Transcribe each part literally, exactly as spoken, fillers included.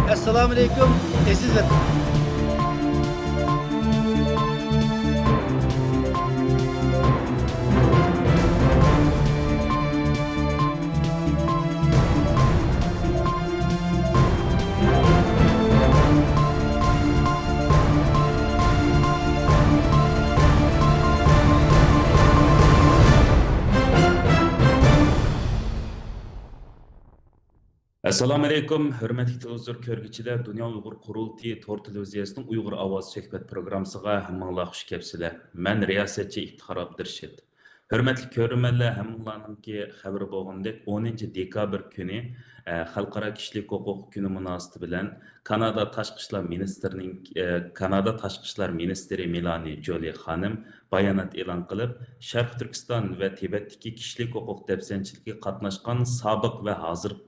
ئەسسالامۇئەلەيكۇم، ئەزىز ۋەتەن! ئەسسالامۇئەلەيكۇم، ھۆرمەتلىك تېلېۋىزور كۆرگۈچىلەر، دۇنيا ئۇيغۇر قۇرۇلتىيى تور تېلېۋىزىيەسىنىڭ ئۇيغۇر ئاۋازى سۆھبەت پروگراممىسىغا ھەممىڭلار خۇش كەپسىلەر. مەن رىياسەتچى ئىپتىخار ئابدۇرېشىت. ھۆرمەتلىك كۆرۈرمەنلەر، ھەممىڭلارنىڭكى خەۋىرى بولغىنىدەك، ئونىنچى دېكابىر كۈنى، ئە، خەلقئارا كىشىلىك ھوقۇق كۈنى مۇناسىۋىتى بىلەن كانادا تاشقى ئىشلار مىنىستىرىنىڭ، ئە، كانادا تاشقى ئىشلار مىنىستىرى مېلانى جولى خانىم بايانات ئېلان قىلىپ، شەرقىي تۈركىستان ۋە تىبەتتىكى كىشىلىك ھوقۇق دەپسەندىچىلىكىگە قاتناشقان سابىق ۋە ھازىرقى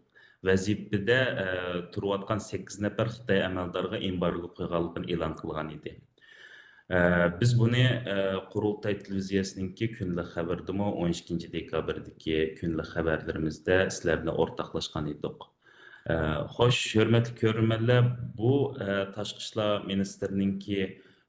ۋەزىپىدە، ئە، تۇرۇۋاتقان سەككىز نەپەر خىتاي ئەمەلدارىغا ئېمبارگو قويغانلىقىنى ئېلان قىلغان ئىدى. ئە، بىز بۇنى، ئە، قۇرۇلتاي تېلېۋىزىيەسىنىڭكى كۈندىلىك خەۋىرىدىمۇ، ئون ئىككىنچى دېكابىردىكى كۈندىلىك خەۋەرلىرىمىزدە سىلەر بىلەن ئورتاقلاشقان ئىدۇق. ئە، خوش، ھۆرمەتلىك كۆرۈرمەنلەر، بۇ، ئە، تاشقى ئىشلار مىنىستىرىنىڭكى،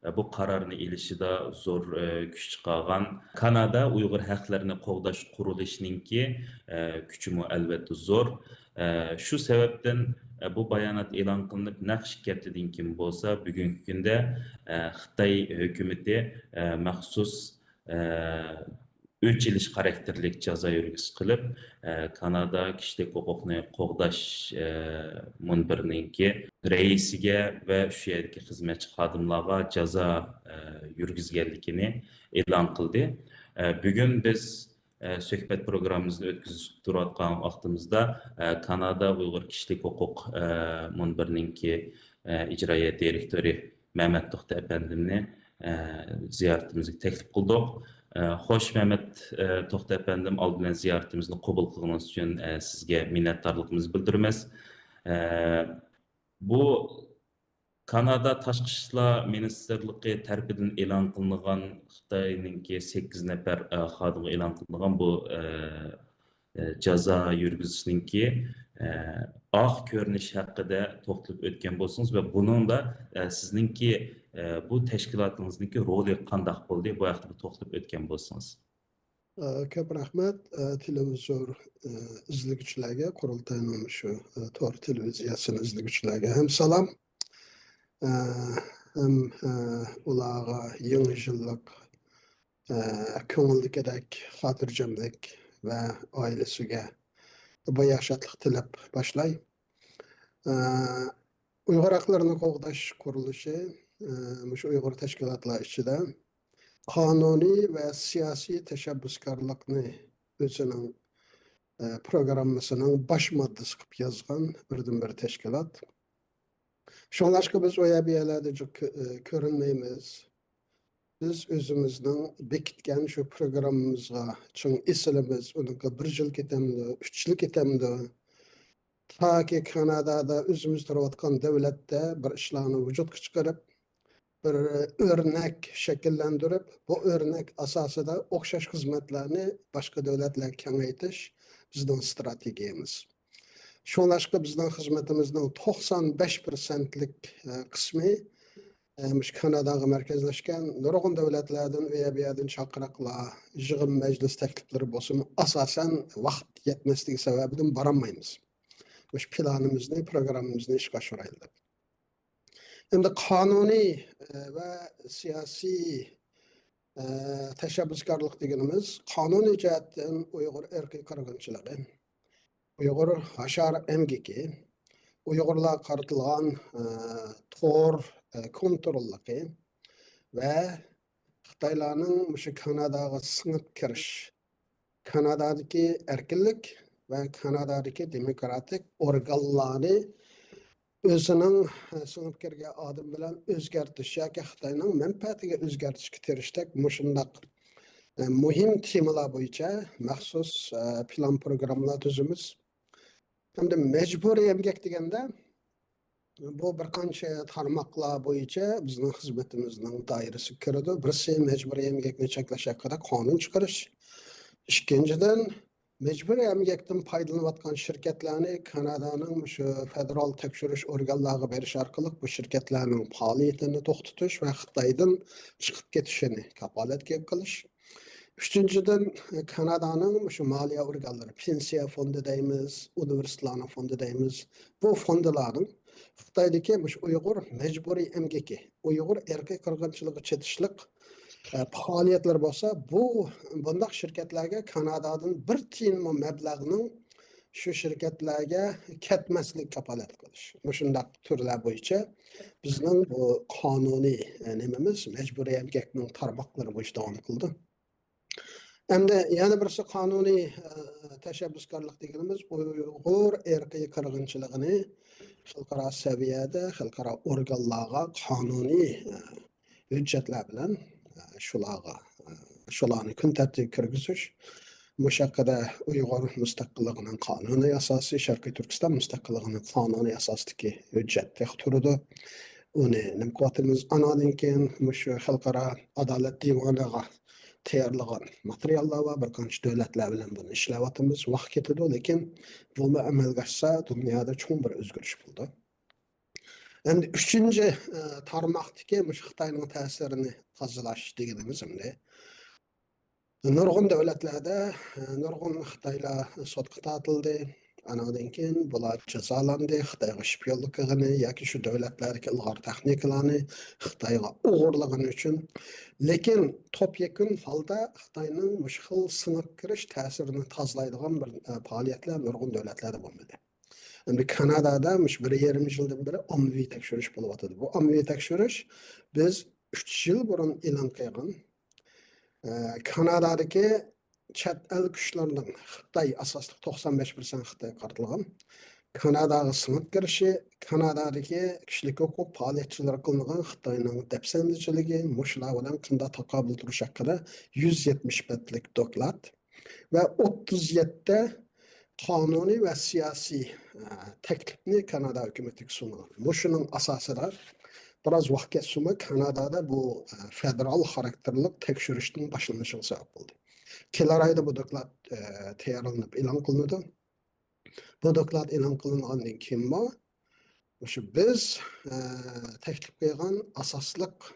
ئە، بۇ قارارنى ئېلىشىدا زور، ئە، كۈچ چىقارغان كانادا ئۇيغۇر ھەقلىرىنى قوغداش قۇرۇلۇشىنىڭكى، ئە، كۈچىمۇ ئەلۋەتتە زور. ئە، شۇ سەۋەبتىن، ئە، بۇ بايانات ئېلان قىلىنىپ نەق ئىككى ھەپتىدىن كېيىن بولسا، بۈگۈنكى كۈندە، ئە، خىتاي ھۆكۈمىتى، ئە، مەخسۇس، ئە، ئۆچ ئېلىش خاراكتېرلىك جازا يۈرگۈزۈش قىلىپ، ئە، كانادا كىشىلىك ھوقۇقنى قوغداش، ئە، مۇنبىرىنىڭكى رەئىسىگە ۋە شۇ يەردىكى خىزمەتچى خادىملارغا جازا، ئە، يۈرگۈزگەنلىكىنى ئېلان قىلدى. ئە، بۈگۈن بىز ئە، سۆھبەت پروگراممىمىزنى ئۆتكۈزۈپ تۇرۇۋاتقان ۋاقتىمىزدا، ئە، كانادا ئۇيغۇر كىشىلىك ھوقۇق، ئە، مۇنبىرىنىڭكى، ئە، ئىجرائىيە دىرېكتورى مەمەت توختى ئەپەندىمنى، ئە، زىيارىتىمىزگە تەكلىپ قىلدۇق. ئە، خوش، مەمەت، ئە، توختى ئەپەندىم، ئالدى بىلەن زىيارىتىمىزنى قوبۇل قىلغىنىڭىز ئۈچۈن، ئە، سىزگە مىننەتدارلىقىمىزنى بىلدۈرىمىز. ئە، بۇ كانادا تاشقى ئىشلار مىنىستىرلىقى تەرىپىدىن ئېلان قىلىنغان خىتاينىڭكى سەككىز نەپەر، ئە، خادىمغا ئېلان قىلىنغان بۇ، ئە، ئە، جازا يۈرگۈزۈشنىڭكى، ئە، ئاق كۆرۈنۈش ھەققىدە توختىلىپ ئۆتكەن بولسىڭىز ۋە بۇنىڭدا، ئە، سىزنىڭكى، ئە، بۇ تەشكىلاتىڭىزنىڭكى رولى قانداق بولدى؟ بۇ ھەققىدە بىر توختىلىپ ئۆتكەن بولسىڭىز. ئە، كۆپ رەھمەت. ئە، تېلېۋىزور، ئە، ئىزدىگۈچىلەرگە، قۇرۇلتاينىڭ شۇ، ئە، تور تېلېۋىزىيەسىنى ئىزدىگۈچىلەرگە ھەم سالام، ئە، ھەم، ئە، ئۇلارغا يېڭى يىللىق، ئە، كۆڭۈلدىكىدەك خاتىرجەملىك ۋە ئائىلىسىگە باياشاتلىق تىلەپ باشلاي. ئە، ئۇيغۇر ھەقلىرىنى قوغداش قۇرۇلۇشى، ئە، مۇشۇ ئۇيغۇر تەشكىلاتلار ئىچىدە قانۇنىي ۋە سىياسىي تەشەببۇسكارلىقنى ئۆزىنىڭ، ئە، پروگراممىسىنىڭ باش ماددىسى قىلىپ يازغان بىردىنبىر تەشكىلات. شۇڭلاشقا بىز ئۇ يەر بۇ يەرلەردە جىق كۆ-، ئە، كۆرۈنمەيمىز. بىز ئۆزىمىزنىڭ بېكىتكەن شۇ پروگراممىمىزغا چىڭ ئېسىلىمىز. ئۇنىڭغا بىر يىل كېتەمدۇ، ئۈچ يىل كېتەمدۇ؟ تاكى كانادادا ئۆزىمىز تۇرۇۋاتقان دۆلەتتە بىر ئىشلارنى ۋۇجۇدقا چىقىرىپ، بىر ئۆرنەك شەكىللەندۈرۈپ، بۇ ئۆرنەك ئاساسىدا ئوخشاش خىزمەتلەرنى باشقا دۆلەتلەرگە كېڭەيتىش بىزنىڭ ئىستراتېگىيەمىز. شۇڭلاشقا بىزنىڭ خىزمىتىمىزنىڭ توقسان بەش پىرسەنتلىك، ئە، قىسمى، ئە، مۇشۇ كاناداغا مەركەزلەشكەن. نۇرغۇن دۆلەتلەردىن، ئۇ يەر بۇ يەردىن چاقىرىقلار، يىغىن مەجلىس تەكلىپلىرى بولسىمۇ، ئاساسەن ۋاقىت يەتمەسلىكى سەۋەبىدىن بارالمايمىز. مۇشۇ پىلانىمىزنى، پروگراممىمىزنى ئىشقا ئاشۇرايلى دەپ. ئەمدى قانۇنىي، ئە، ۋە سىياسىي، ئە، تەشەببۇسكارلىق دېگىنىمىز قانۇنىي جەھەتتىن ئۇيغۇر ئىرقىي قىرغىنچىلىقى، ئۇيغۇر ھاشار ئەمگىكى، ئۇيغۇرلارغا قارىتىلغان، ئە، تور، ئە، كونتروللۇقى ۋە خىتايلارنىڭ مۇشۇ كاناداغا سىڭىپ كىرىش، كانادادىكى ئەركىنلىك ۋە كانادادىكى دېموكراتىك ئورگانلارنى ئۆزىنىڭ، ئە، سىڭىپ كىرگەن ئادىمى بىلەن ئۆزگەرتىش ياكى خىتاينىڭ مەنپەئەتىگە ئۆزگەرتىشكە تىرىشتەك مۇشۇنداق، ئە، مۇھىم تېمىلار بويىچە مەخسۇس، ئە، پىلان پروگراممىلار تۈزىمىز. ھەمدە مەجبۇرىي ئەمگەك دېگەندە، بۇ بىر قانچە تارماقلار بويىچە بىزنىڭ خىزمىتىمىزنىڭ دائىرىسىگە كىرىدۇ. بىرسى مەجبۇرىي ئەمگەكنى چەكلەش ھەققىدە قانۇن چىقىرىش. ئىككىنچىدىن، مەجبۇرىي ئەمگەكتىن پايدىلىنىۋاتقان شىركەتلەرنى كانادانىڭ مۇشۇ فېدېرال تەكشۈرۈش ئورگانلارغا بېرىش ئارقىلىق بۇ شىركەتلەرنىڭ پائالىيىتىنى توختىتىش ۋە خىتايدىن چىقىپ كېتىشىنى كاپالەتكە قىلىش. ئۈچىنچىدىن، كانادانىڭ مۇشۇ مالىيە ئورگانلىرى، پېنسىيە فوندى دەيمىز، ئۇنىۋېرسىتېتلارنىڭ فوندى دەيمىز، بۇ فوندىلارنىڭ خىتايدىكى مۇشۇ ئۇيغۇر مەجبۇرىي ئەمگىكى، ئۇيغۇر ئىرقىي قىرغىنچىلىقىغا چېتىشلىق، ئە، پائالىيەتلىرى بولسا، بۇ، بۇنداق شىركەتلەرگە كانادادىن بىر تىيىنمۇ مەبلەغنىڭ شۇ شىركەتلەرگە كەتمەسلىك كاپالەت قىلىش. مۇشۇنداق تۈرلەر بويىچە بىزنىڭ بۇ قانۇنىي، ئە، نېمىمىز، مەجبۇرىي ئەمگەكنىڭ تارماقلىرى بويىچە داۋام قىلىدۇ. ئەمدى يەنە بىرسى قانۇنىي، ئە، تەشەببۇسكارلىق دېگىنىمىز ئۇيغۇر ئىرقىي قىرغىنچىلىقىنى خەلقئارا سەۋىيەدە، خەلقئارا ئورگانلارغا قانۇنىي، ئە، ھۆججەتلەر بىلەن، ئە، شۇلارغا، ئە، شۇلارنى كۈن تەرتىپىگە كىرگۈزۈش، مۇشۇ ھەققىدە ئۇيغۇر مۇستەقىللىقىنىڭ قانۇنىي ئاساسى، شەرقىي تۈركىستان مۇستەقىللىقىنىڭ قانۇنىي ئاساسىدىكى ھۆججەت تېخى تۇرىدۇ. ئۇنى نېمە قىلىۋاتىمىز؟ ئاناندىن كېيىن مۇشۇ خەلقئارا ئادالەت دىۋانىغا تەييارلىغان ماتېرىياللار بار، بىر قانچە دۆلەتلەر بىلەن بۇنى ئىشلەۋاتىمىز. ۋاقىت كېتىدۇ، لېكىن بۇمۇ ئەمەلگە ئاشسا، دۇنيادا چوڭ بىر ئۆزگىرىش بولىدۇ. ئەمدى ئۈچىنچى، ئە، تارماقتىكى مۇشۇ خىتاينىڭ تەسىرىنى تازىلاش دېگىنىمىز ئەمدى نۇرغۇن دۆلەتلەردە، ئە، نۇرغۇن خىتايلار سوتقا تارتىلدى. ئانىڭدىن كېيىن بۇلار جازالاندى، خىتايغا شپىيونلۇق قىلغىنى ياكى شۇ دۆلەتلەردىكى ئىلغار تېخنىكىلارنى خىتايغا ئوغرىلىغىنى ئۈچۈن. لېكىن توپ يەكۈن ھالدا خىتاينىڭ مۇشۇ خىل سىڭىپ كىرىش تەسىرىنى تازىلايدىغان بىر، ئە، پائالىيەتلەر نۇرغۇن دۆلەتلەردە بولمىدى. ئەمدى كانادادا مۇشۇ بىر يېرىم يىلدىن بېرى ئاممىۋى تەكشۈرۈش بولۇۋاتىدۇ. بۇ ئاممىۋى تەكشۈرۈش بىز ئۈچ يىل بۇرۇن ئېلان قىلغان، ئە، كانادادىكى چەت ئەل كۈچلىرىنىڭ خىتاي ئاساسلىق توقسان بەش پىرسەنت خىتايغا قارىتىلغان، كاناداغا سىڭىپ كىرىشى، كانادادىكى كىشىلىك ھوقۇق پائالىيەتچىلىرى قىلىنغان خىتاينىڭ دەپسەندىچىلىكى، مۇشۇلار بىلەن قانداق تاقابىل تۇرۇش ھەققىدە يۈز يەتمىش بەتلىك دوكلات ۋە ئوتتۇز يەتتە قانۇنىي ۋە سىياسىي، ئە، تەكلىپنى كانادا ھۆكۈمىتىگە سۇنغان. مۇشۇنىڭ ئاساسىدا بىراز ۋاقىت كەتسىمۇ، كانادادا بۇ، ئە، فېدېرال خاراكتېرلىق تەكشۈرۈشنىڭ باشلىنىشىغا سەۋەب بولدى. كېلەر ئايدا بۇ دوكلات، ئە، تەييارلىنىپ ئېلان قىلىنىدۇ. بۇ دوكلات ئېلان قىلىنغاندىن كېيىنمۇ مۇشۇ بىز، ئە، تەكلىپ قىلغان ئاساسلىق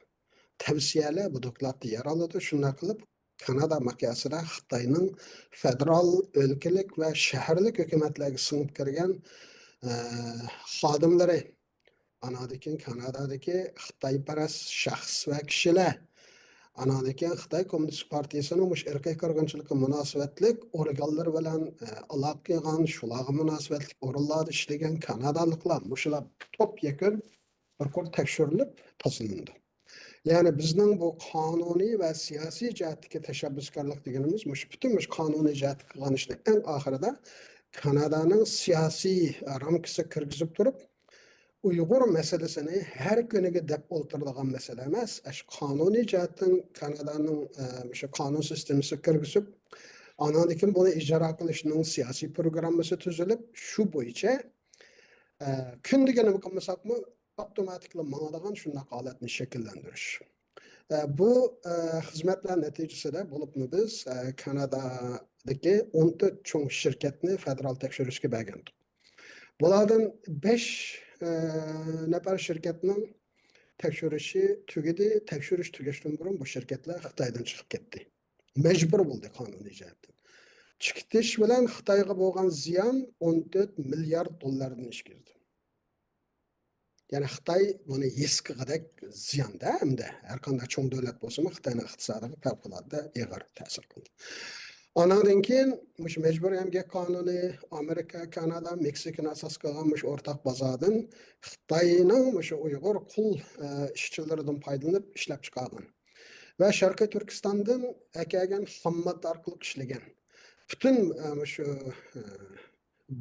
تەۋسىيەلەر بۇ دوكلاتتا يەر ئالىدۇ. شۇنداق قىلىپ، كانادا مىقياسىدا خىتاينىڭ فېدېرال، ئۆلكىلىك ۋە شەھەرلىك ھۆكۈمەتلەرگە سىڭىپ كىرگەن، ئە، خادىملىرى، ئاناندىن كېيىن كانادادىكى خىتايپەرەس شەخس ۋە كىشىلەر، ئاناندىن كېيىن خىتاي كوممۇنىست پارتىيىسىنىڭ مۇشۇ ئىرقىي قىرغىنچىلىققا مۇناسىۋەتلىك ئورگانلىرى بىلەن، ئە، ئالاقە قىلغان، شۇلارغا مۇناسىۋەتلىك ئورۇنلاردا ئىشلىگەن كانادالىقلار، مۇشۇلار توپ يەكۈن بىر قۇر تەكشۈرۈلۈپ تازىلىنىدۇ. يەنى بىزنىڭ بۇ قانۇنىي ۋە سىياسىي جەھەتتىكى تەشەببۇسكارلىق دېگىنىمىز مۇشۇ پۈتۈن مۇشۇ قانۇنىي جەھەتتە قىلغان ئىشنى ئەڭ ئاخىرىدا كانادانىڭ سىياسىي رامكىسىغا كىرگۈزۈپ تۇرۇپ، ئۇيغۇر مەسىلىسىنى ھەر كۈنىگە دەپ ئولتۇرىدىغان مەسىلە ئەمەس. ئاشۇ قانۇنىي جەھەتتىن كانادانىڭ، ئە، مۇشۇ قانۇن سىستېمىسىغا كىرگۈزۈپ، ئاناندىن كېيىن بۇنى ئىجرا قىلىشنىڭ سىياسىي پروگراممىسى تۈزۈلۈپ، شۇ بويىچە، ئە، كۈندىكى نېمە قىلمىساقمۇ، ئاپتوماتىكلا ماڭىدىغان شۇنداق ھالەتنى شەكىللەندۈرۈش. ئە، بۇ، ئە، خىزمەتلەر نەتىجىسىدە بولۇپمۇ بىز، ئە، كانادادىكى ئون تۆت چوڭ شىركەتنى فېدېرال تەكشۈرۈشكە بەرگەنتۇق. بۇلاردىن بەش، ئە، نەپەر شىركەتنىڭ تەكشۈرۈشى تۈگىدى. تەكشۈرۈش تۈگەشتىن بۇرۇن بۇ شىركەتلەر خىتايدىن چىقىپ كەتتى. مەجبۇر بولدى قانۇنىي جەھەتتىن. چىقىتىش بىلەن خىتايغا بولغان زىيان ئون تۆت مىليارد دوللاردىن ئېشىپ كېتىدۇ. يەنى خىتاي بۇنى ھېس قىلغۇدەك زىياندا، ئەمدى ھەر قانداق چوڭ دۆلەت بولسىمۇ، خىتاينىڭ ئىقتىسادىغا پەۋقۇلئاددە ئېغىر تەسىر قىلدى. ئانىڭدىن كېيىن مۇشۇ مەجبۇرىي ئەمگەك قانۇنى، ئامېرىكا، كانادا، مېكسىكىنى ئاساس قىلغان مۇشۇ ئورتاق بازاردىن خىتاينىڭ مۇشۇ ئۇيغۇر قۇل، ئە، ئىشچىلىرىدىن پايدىلىنىپ ئىشلەپ چىقارغان ۋە شەرقىي تۈركىستاندىن ئەكەلگەن خام ماددا ئارقىلىق ئىشلىگەن پۈتۈن، ئە، مۇشۇ، ئە،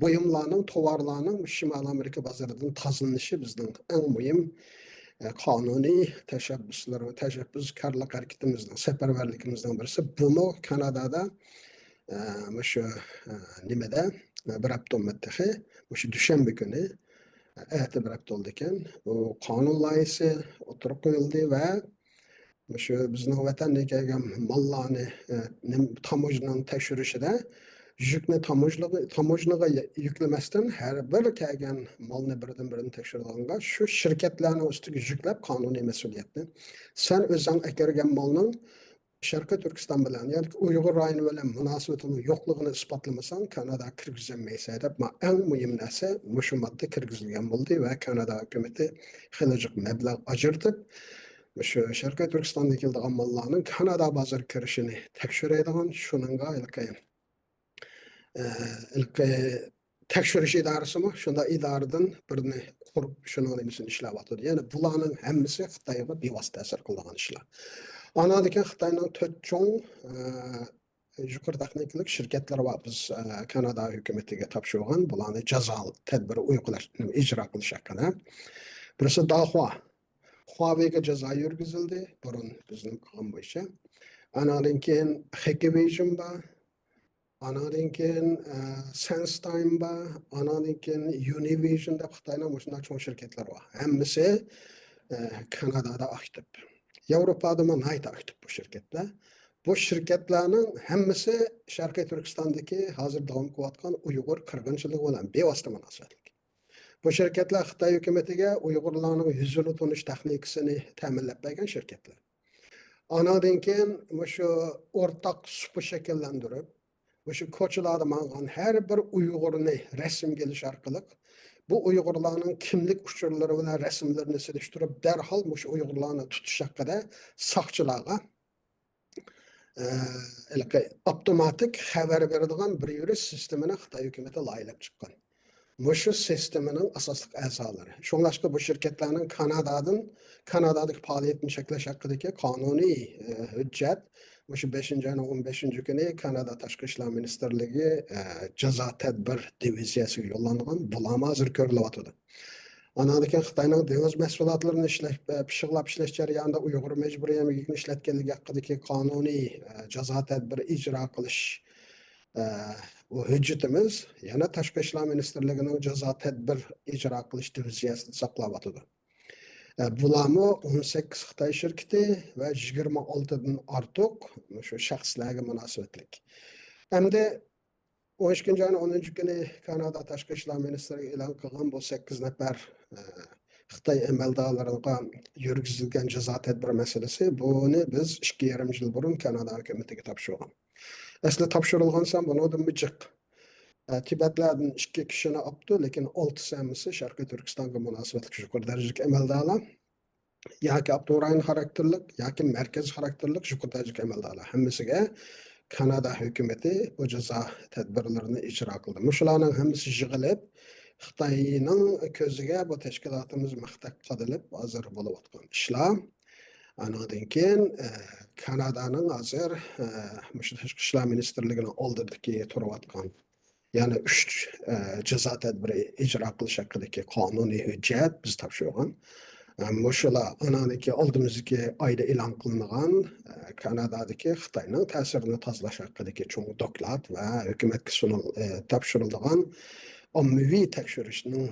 بۇيۇملارنىڭ، توۋارلارنىڭ شىمالىي ئامېرىكا بازىرىدىن تازىلىنىشى بىزنىڭ ئەڭ مۇھىم، ئە، قانۇنىي تەشەببۇسلىرى، تەشەببۇسكارلىق ھەرىكىتىمىزنىڭ، سەپەرۋەرلىكىمىزنىڭ بىرسى. بۇمۇ كانادادا، ئە، مۇشۇ، ئە، نېمىدە، ئە، بىر ھەپتە بولمىدى تېخى، مۇشۇ دۈشەنبە كۈنى، ئە، ئەتە بىر ھەپتە بولىدىكەن. بۇ قانۇن لايىھىسى ئوتتۇرىغا قويۇلدى ۋە مۇشۇ بىزنىڭ ۋەتەندىن كەلگەن ماللارنى، ئە، نېم-، تاموژنىنىڭ تەكشۈرۈشىدە يۈكنى تاموژنىغا، تاموژنىغا يۈكلىمەستىن، ھەر بىر كەلگەن مالنى بىردىن بىرىنى تەكشۈرىدىغانغا شۇ شىركەتلەرنىڭ ئۈستىگە يۈكلەپ قانۇنىي مەسئۇلىيەتنى، سەن ئۆزۈڭ ئەكىرگەن مالنىڭ شەرقىي تۈركىستان بىلەن ياكى ئۇيغۇر رايونى بىلەن مۇناسىۋىتىنىڭ يوقلۇقىنى ئىسپاتلىمىساڭ، كاناداغا كىرگۈزەلمەيسەن دەپ، ما-، ئەڭ مۇھىم نەرسە مۇشۇ ماددا كىرگۈزۈلگەن بولدى ۋە كانادا ھۆكۈمىتى خېلى جىق مەبلەغ ئاجرىتىپ، مۇشۇ شەرقىي تۈركىستاندىن كېلىدىغان ماللارنىڭ كانادا بازىرىغا كىرىشىنى تەكشۈرەيدىغان، شۇنىڭغا ھېلىقى، ئە، ھېلىقى تەكشۈرۈش ئىدارىسىمۇ شۇنداق ئىدارىدىن بىرنى قۇرۇپ، شۇنىڭ نېمىسىنى ئىشلەۋاتىدۇ. يەنى بۇلارنىڭ ھەممىسى خىتايغا بىۋاسىتە تەسىر قىلىدىغان ئىشلار. ئاناندىن كېيىن خىتاينىڭ تۆت چوڭ، ئە، يۇقىرى تېخنىكىلىق شىركەتلىرى بار. بىز، ئە، كانادا ھۆكۈمىتىگە تاپشۇرغان بۇلارنى جازا تەدبىرى ئويغىلىش، ئىجرا قىلىش ھەققىدە. بىرسى داخۇا. خۇاۋېيگە جازا يۈرگۈزۈلدى، بۇرۇن بىزنىڭ قىلغان بويىچە. ئاناندىن كېيىن خېكىۋىژن بار. ئاناندىن كېيىن، ئە، سەنستايم بار. ئاناندىن كېيىن يۇنىۋىژن دەپ خىتاينىڭ مۇشۇنداق چوڭ شىركەتلىرى بار. ھەممىسى، ئە، كانادادا ئاكتىپ. ياۋروپادىمۇ ناھايىتى ئاكتىپ بۇ شىركەتلەر. بۇ شىركەتلەرنىڭ ھەممىسى شەرقىي تۈركىستاندىكى ھازىر داۋام قىلىۋاتقان ئۇيغۇر قىرغىنچىلىقى بىلەن بىۋاسىتە مۇناسىۋەتلىك. بۇ شىركەتلەر خىتاي ھۆكۈمىتىگە ئۇيغۇرلارنىڭ يۈزىنى تونۇش تېخنىكىسىنى تەمىنلەپ بەرگەن شىركەتلەر. ئاناندىن كېيىن مۇشۇ ئورتاق سۇپا شەكىللەندۈرۈپ، مۇشۇ كوچىلاردا ماڭغان ھەر بىر ئۇيغۇرنى رەسىمگە ئېلىش ئارقىلىق، بۇ ئۇيغۇرلارنىڭ كىملىك ئۇچۇرلىرى بىلەن رەسىملىرىنى سېلىشتۇرۇپ، دەرھال مۇشۇ ئۇيغۇرلارنى تۇتۇش ھەققىدە ساقچىلارغا، ئە، ھېلىقى ئاپتوماتىك خەۋەر بېرىدىغان بىر يۈرۈش سىستېمىنى خىتاي ھۆكۈمىتى لايىھەلەپ چىققان. مۇشۇ سىستېمىنىڭ ئاساسلىق ئەزالىرى. شۇڭلاشقا بۇ شىركەتلەرنىڭ كانادادىن، كانادادىكى پائالىيىتىنى چەكلەش ھەققىدىكى قانۇنىي، ئە، ھۆججەت مۇشۇ بەشىنچى ئاينىڭ ئون بەشىنچى كۈنى كانادا تاشقى ئىشلار مىنىستىرلىكى، ئە، جازا تەدبىر دىۋىزىيەسىگە يوللانغان. بۇلارمۇ ھازىر كۆرۈلۈۋاتىدۇ. ئاناندىن كېيىن خىتاينىڭ دېڭىز مەھسۇلاتلىرىنى ئىشلەپ، ئە، پىششىقلاپ ئىشلەش جەريانىدا ئۇيغۇر مەجبۇرىي ئەمگىكىنى ئىشلەتكەنلىكى ھەققىدىكى قانۇنىي، ئە، جازا تەدبىرى ئىجرا قىلىش، ئە، بۇ ھۆججىتىمىز يەنە تاشقى ئىشلار مىنىستىرلىكىنىڭ جازا تەدبىر ئىجرا قىلىش دىۋىزىيەسىدە ساقلاۋاتىدۇ. ئە، بۇلارمۇ ئون سەككىز خىتاي شىركىتى ۋە يىگىرمە ئالتىدىن ئارتۇق مۇشۇ شەخسلەرگە مۇناسىۋەتلىك. ئەمدى ئون ئىككىنچى ئاينىڭ ئونىنچى كۈنى كانادا تاشقى ئىشلار مىنىستىرلىكى ئېلان قىلغان بۇ سەككىز نەپەر، ئە، خىتاي ئەمەلدارلىرىغا يۈرگۈزۈلگەن جازا تەدبىرى مەسىلىسى، بۇنى بىز ئىككى يېرىم يىل بۇرۇن كانادا ھۆكۈمىتىگە تاپشۇرغان. ئەسلى تاپشۇرۇلغان سان بۇنىڭدىنمۇ جىق. ئە، تىبەتلەردىن ئىككى كىشىنى ئاپتۇ، لېكىن ئالتىسى ھەممىسى شەرقىي تۈركىستانغا مۇناسىۋەتلىك يۇقىرى دەرىجىلىك ئەمەلدارلار. ياكى ئاپتونوم رايون خاراكتېرلىك، ياكى مەركەز خاراكتېرلىك يۇقىرى دەرىجىلىك ئەمەلدارلار. ھەممىسىگە كانادا ھۆكۈمىتى بۇ جازا تەدبىرلىرىنى ئىجرا قىلدى. مۇشۇلارنىڭ ھەممىسى يىغىلىپ، خىتاينىڭ كۆزىگە بۇ تەشكىلاتىمىز مىختەك قادىلىپ ھازىر بولۇۋاتقان ئىشلار. ئانىڭدىن كېيىن، ئە، كانادانىڭ ھازىر، ئە، مۇشۇ تاشقى ئىشلار مىنىستىرلىكىنىڭ ئالدىدىكى تۇرۇۋاتقان يەنە ئۈچ، ئە، جازا تەدبىرى ئىجرا قىلىش ھەققىدىكى قانۇنىي ھۆججەت بىز تاپشۇرغان. ئە، مۇشۇلار ئاناندىكى ئالدىمىزدىكى ئايدا ئېلان قىلىنغان، ئە، كانادادىكى خىتاينىڭ تەسىرىنى تازىلاش ھەققىدىكى چوڭ دوكلات ۋە ھۆكۈمەتكە سۇنۇل-، ئە، تاپشۇرۇلىدىغان ئاممىۋى تەكشۈرۈشنىڭ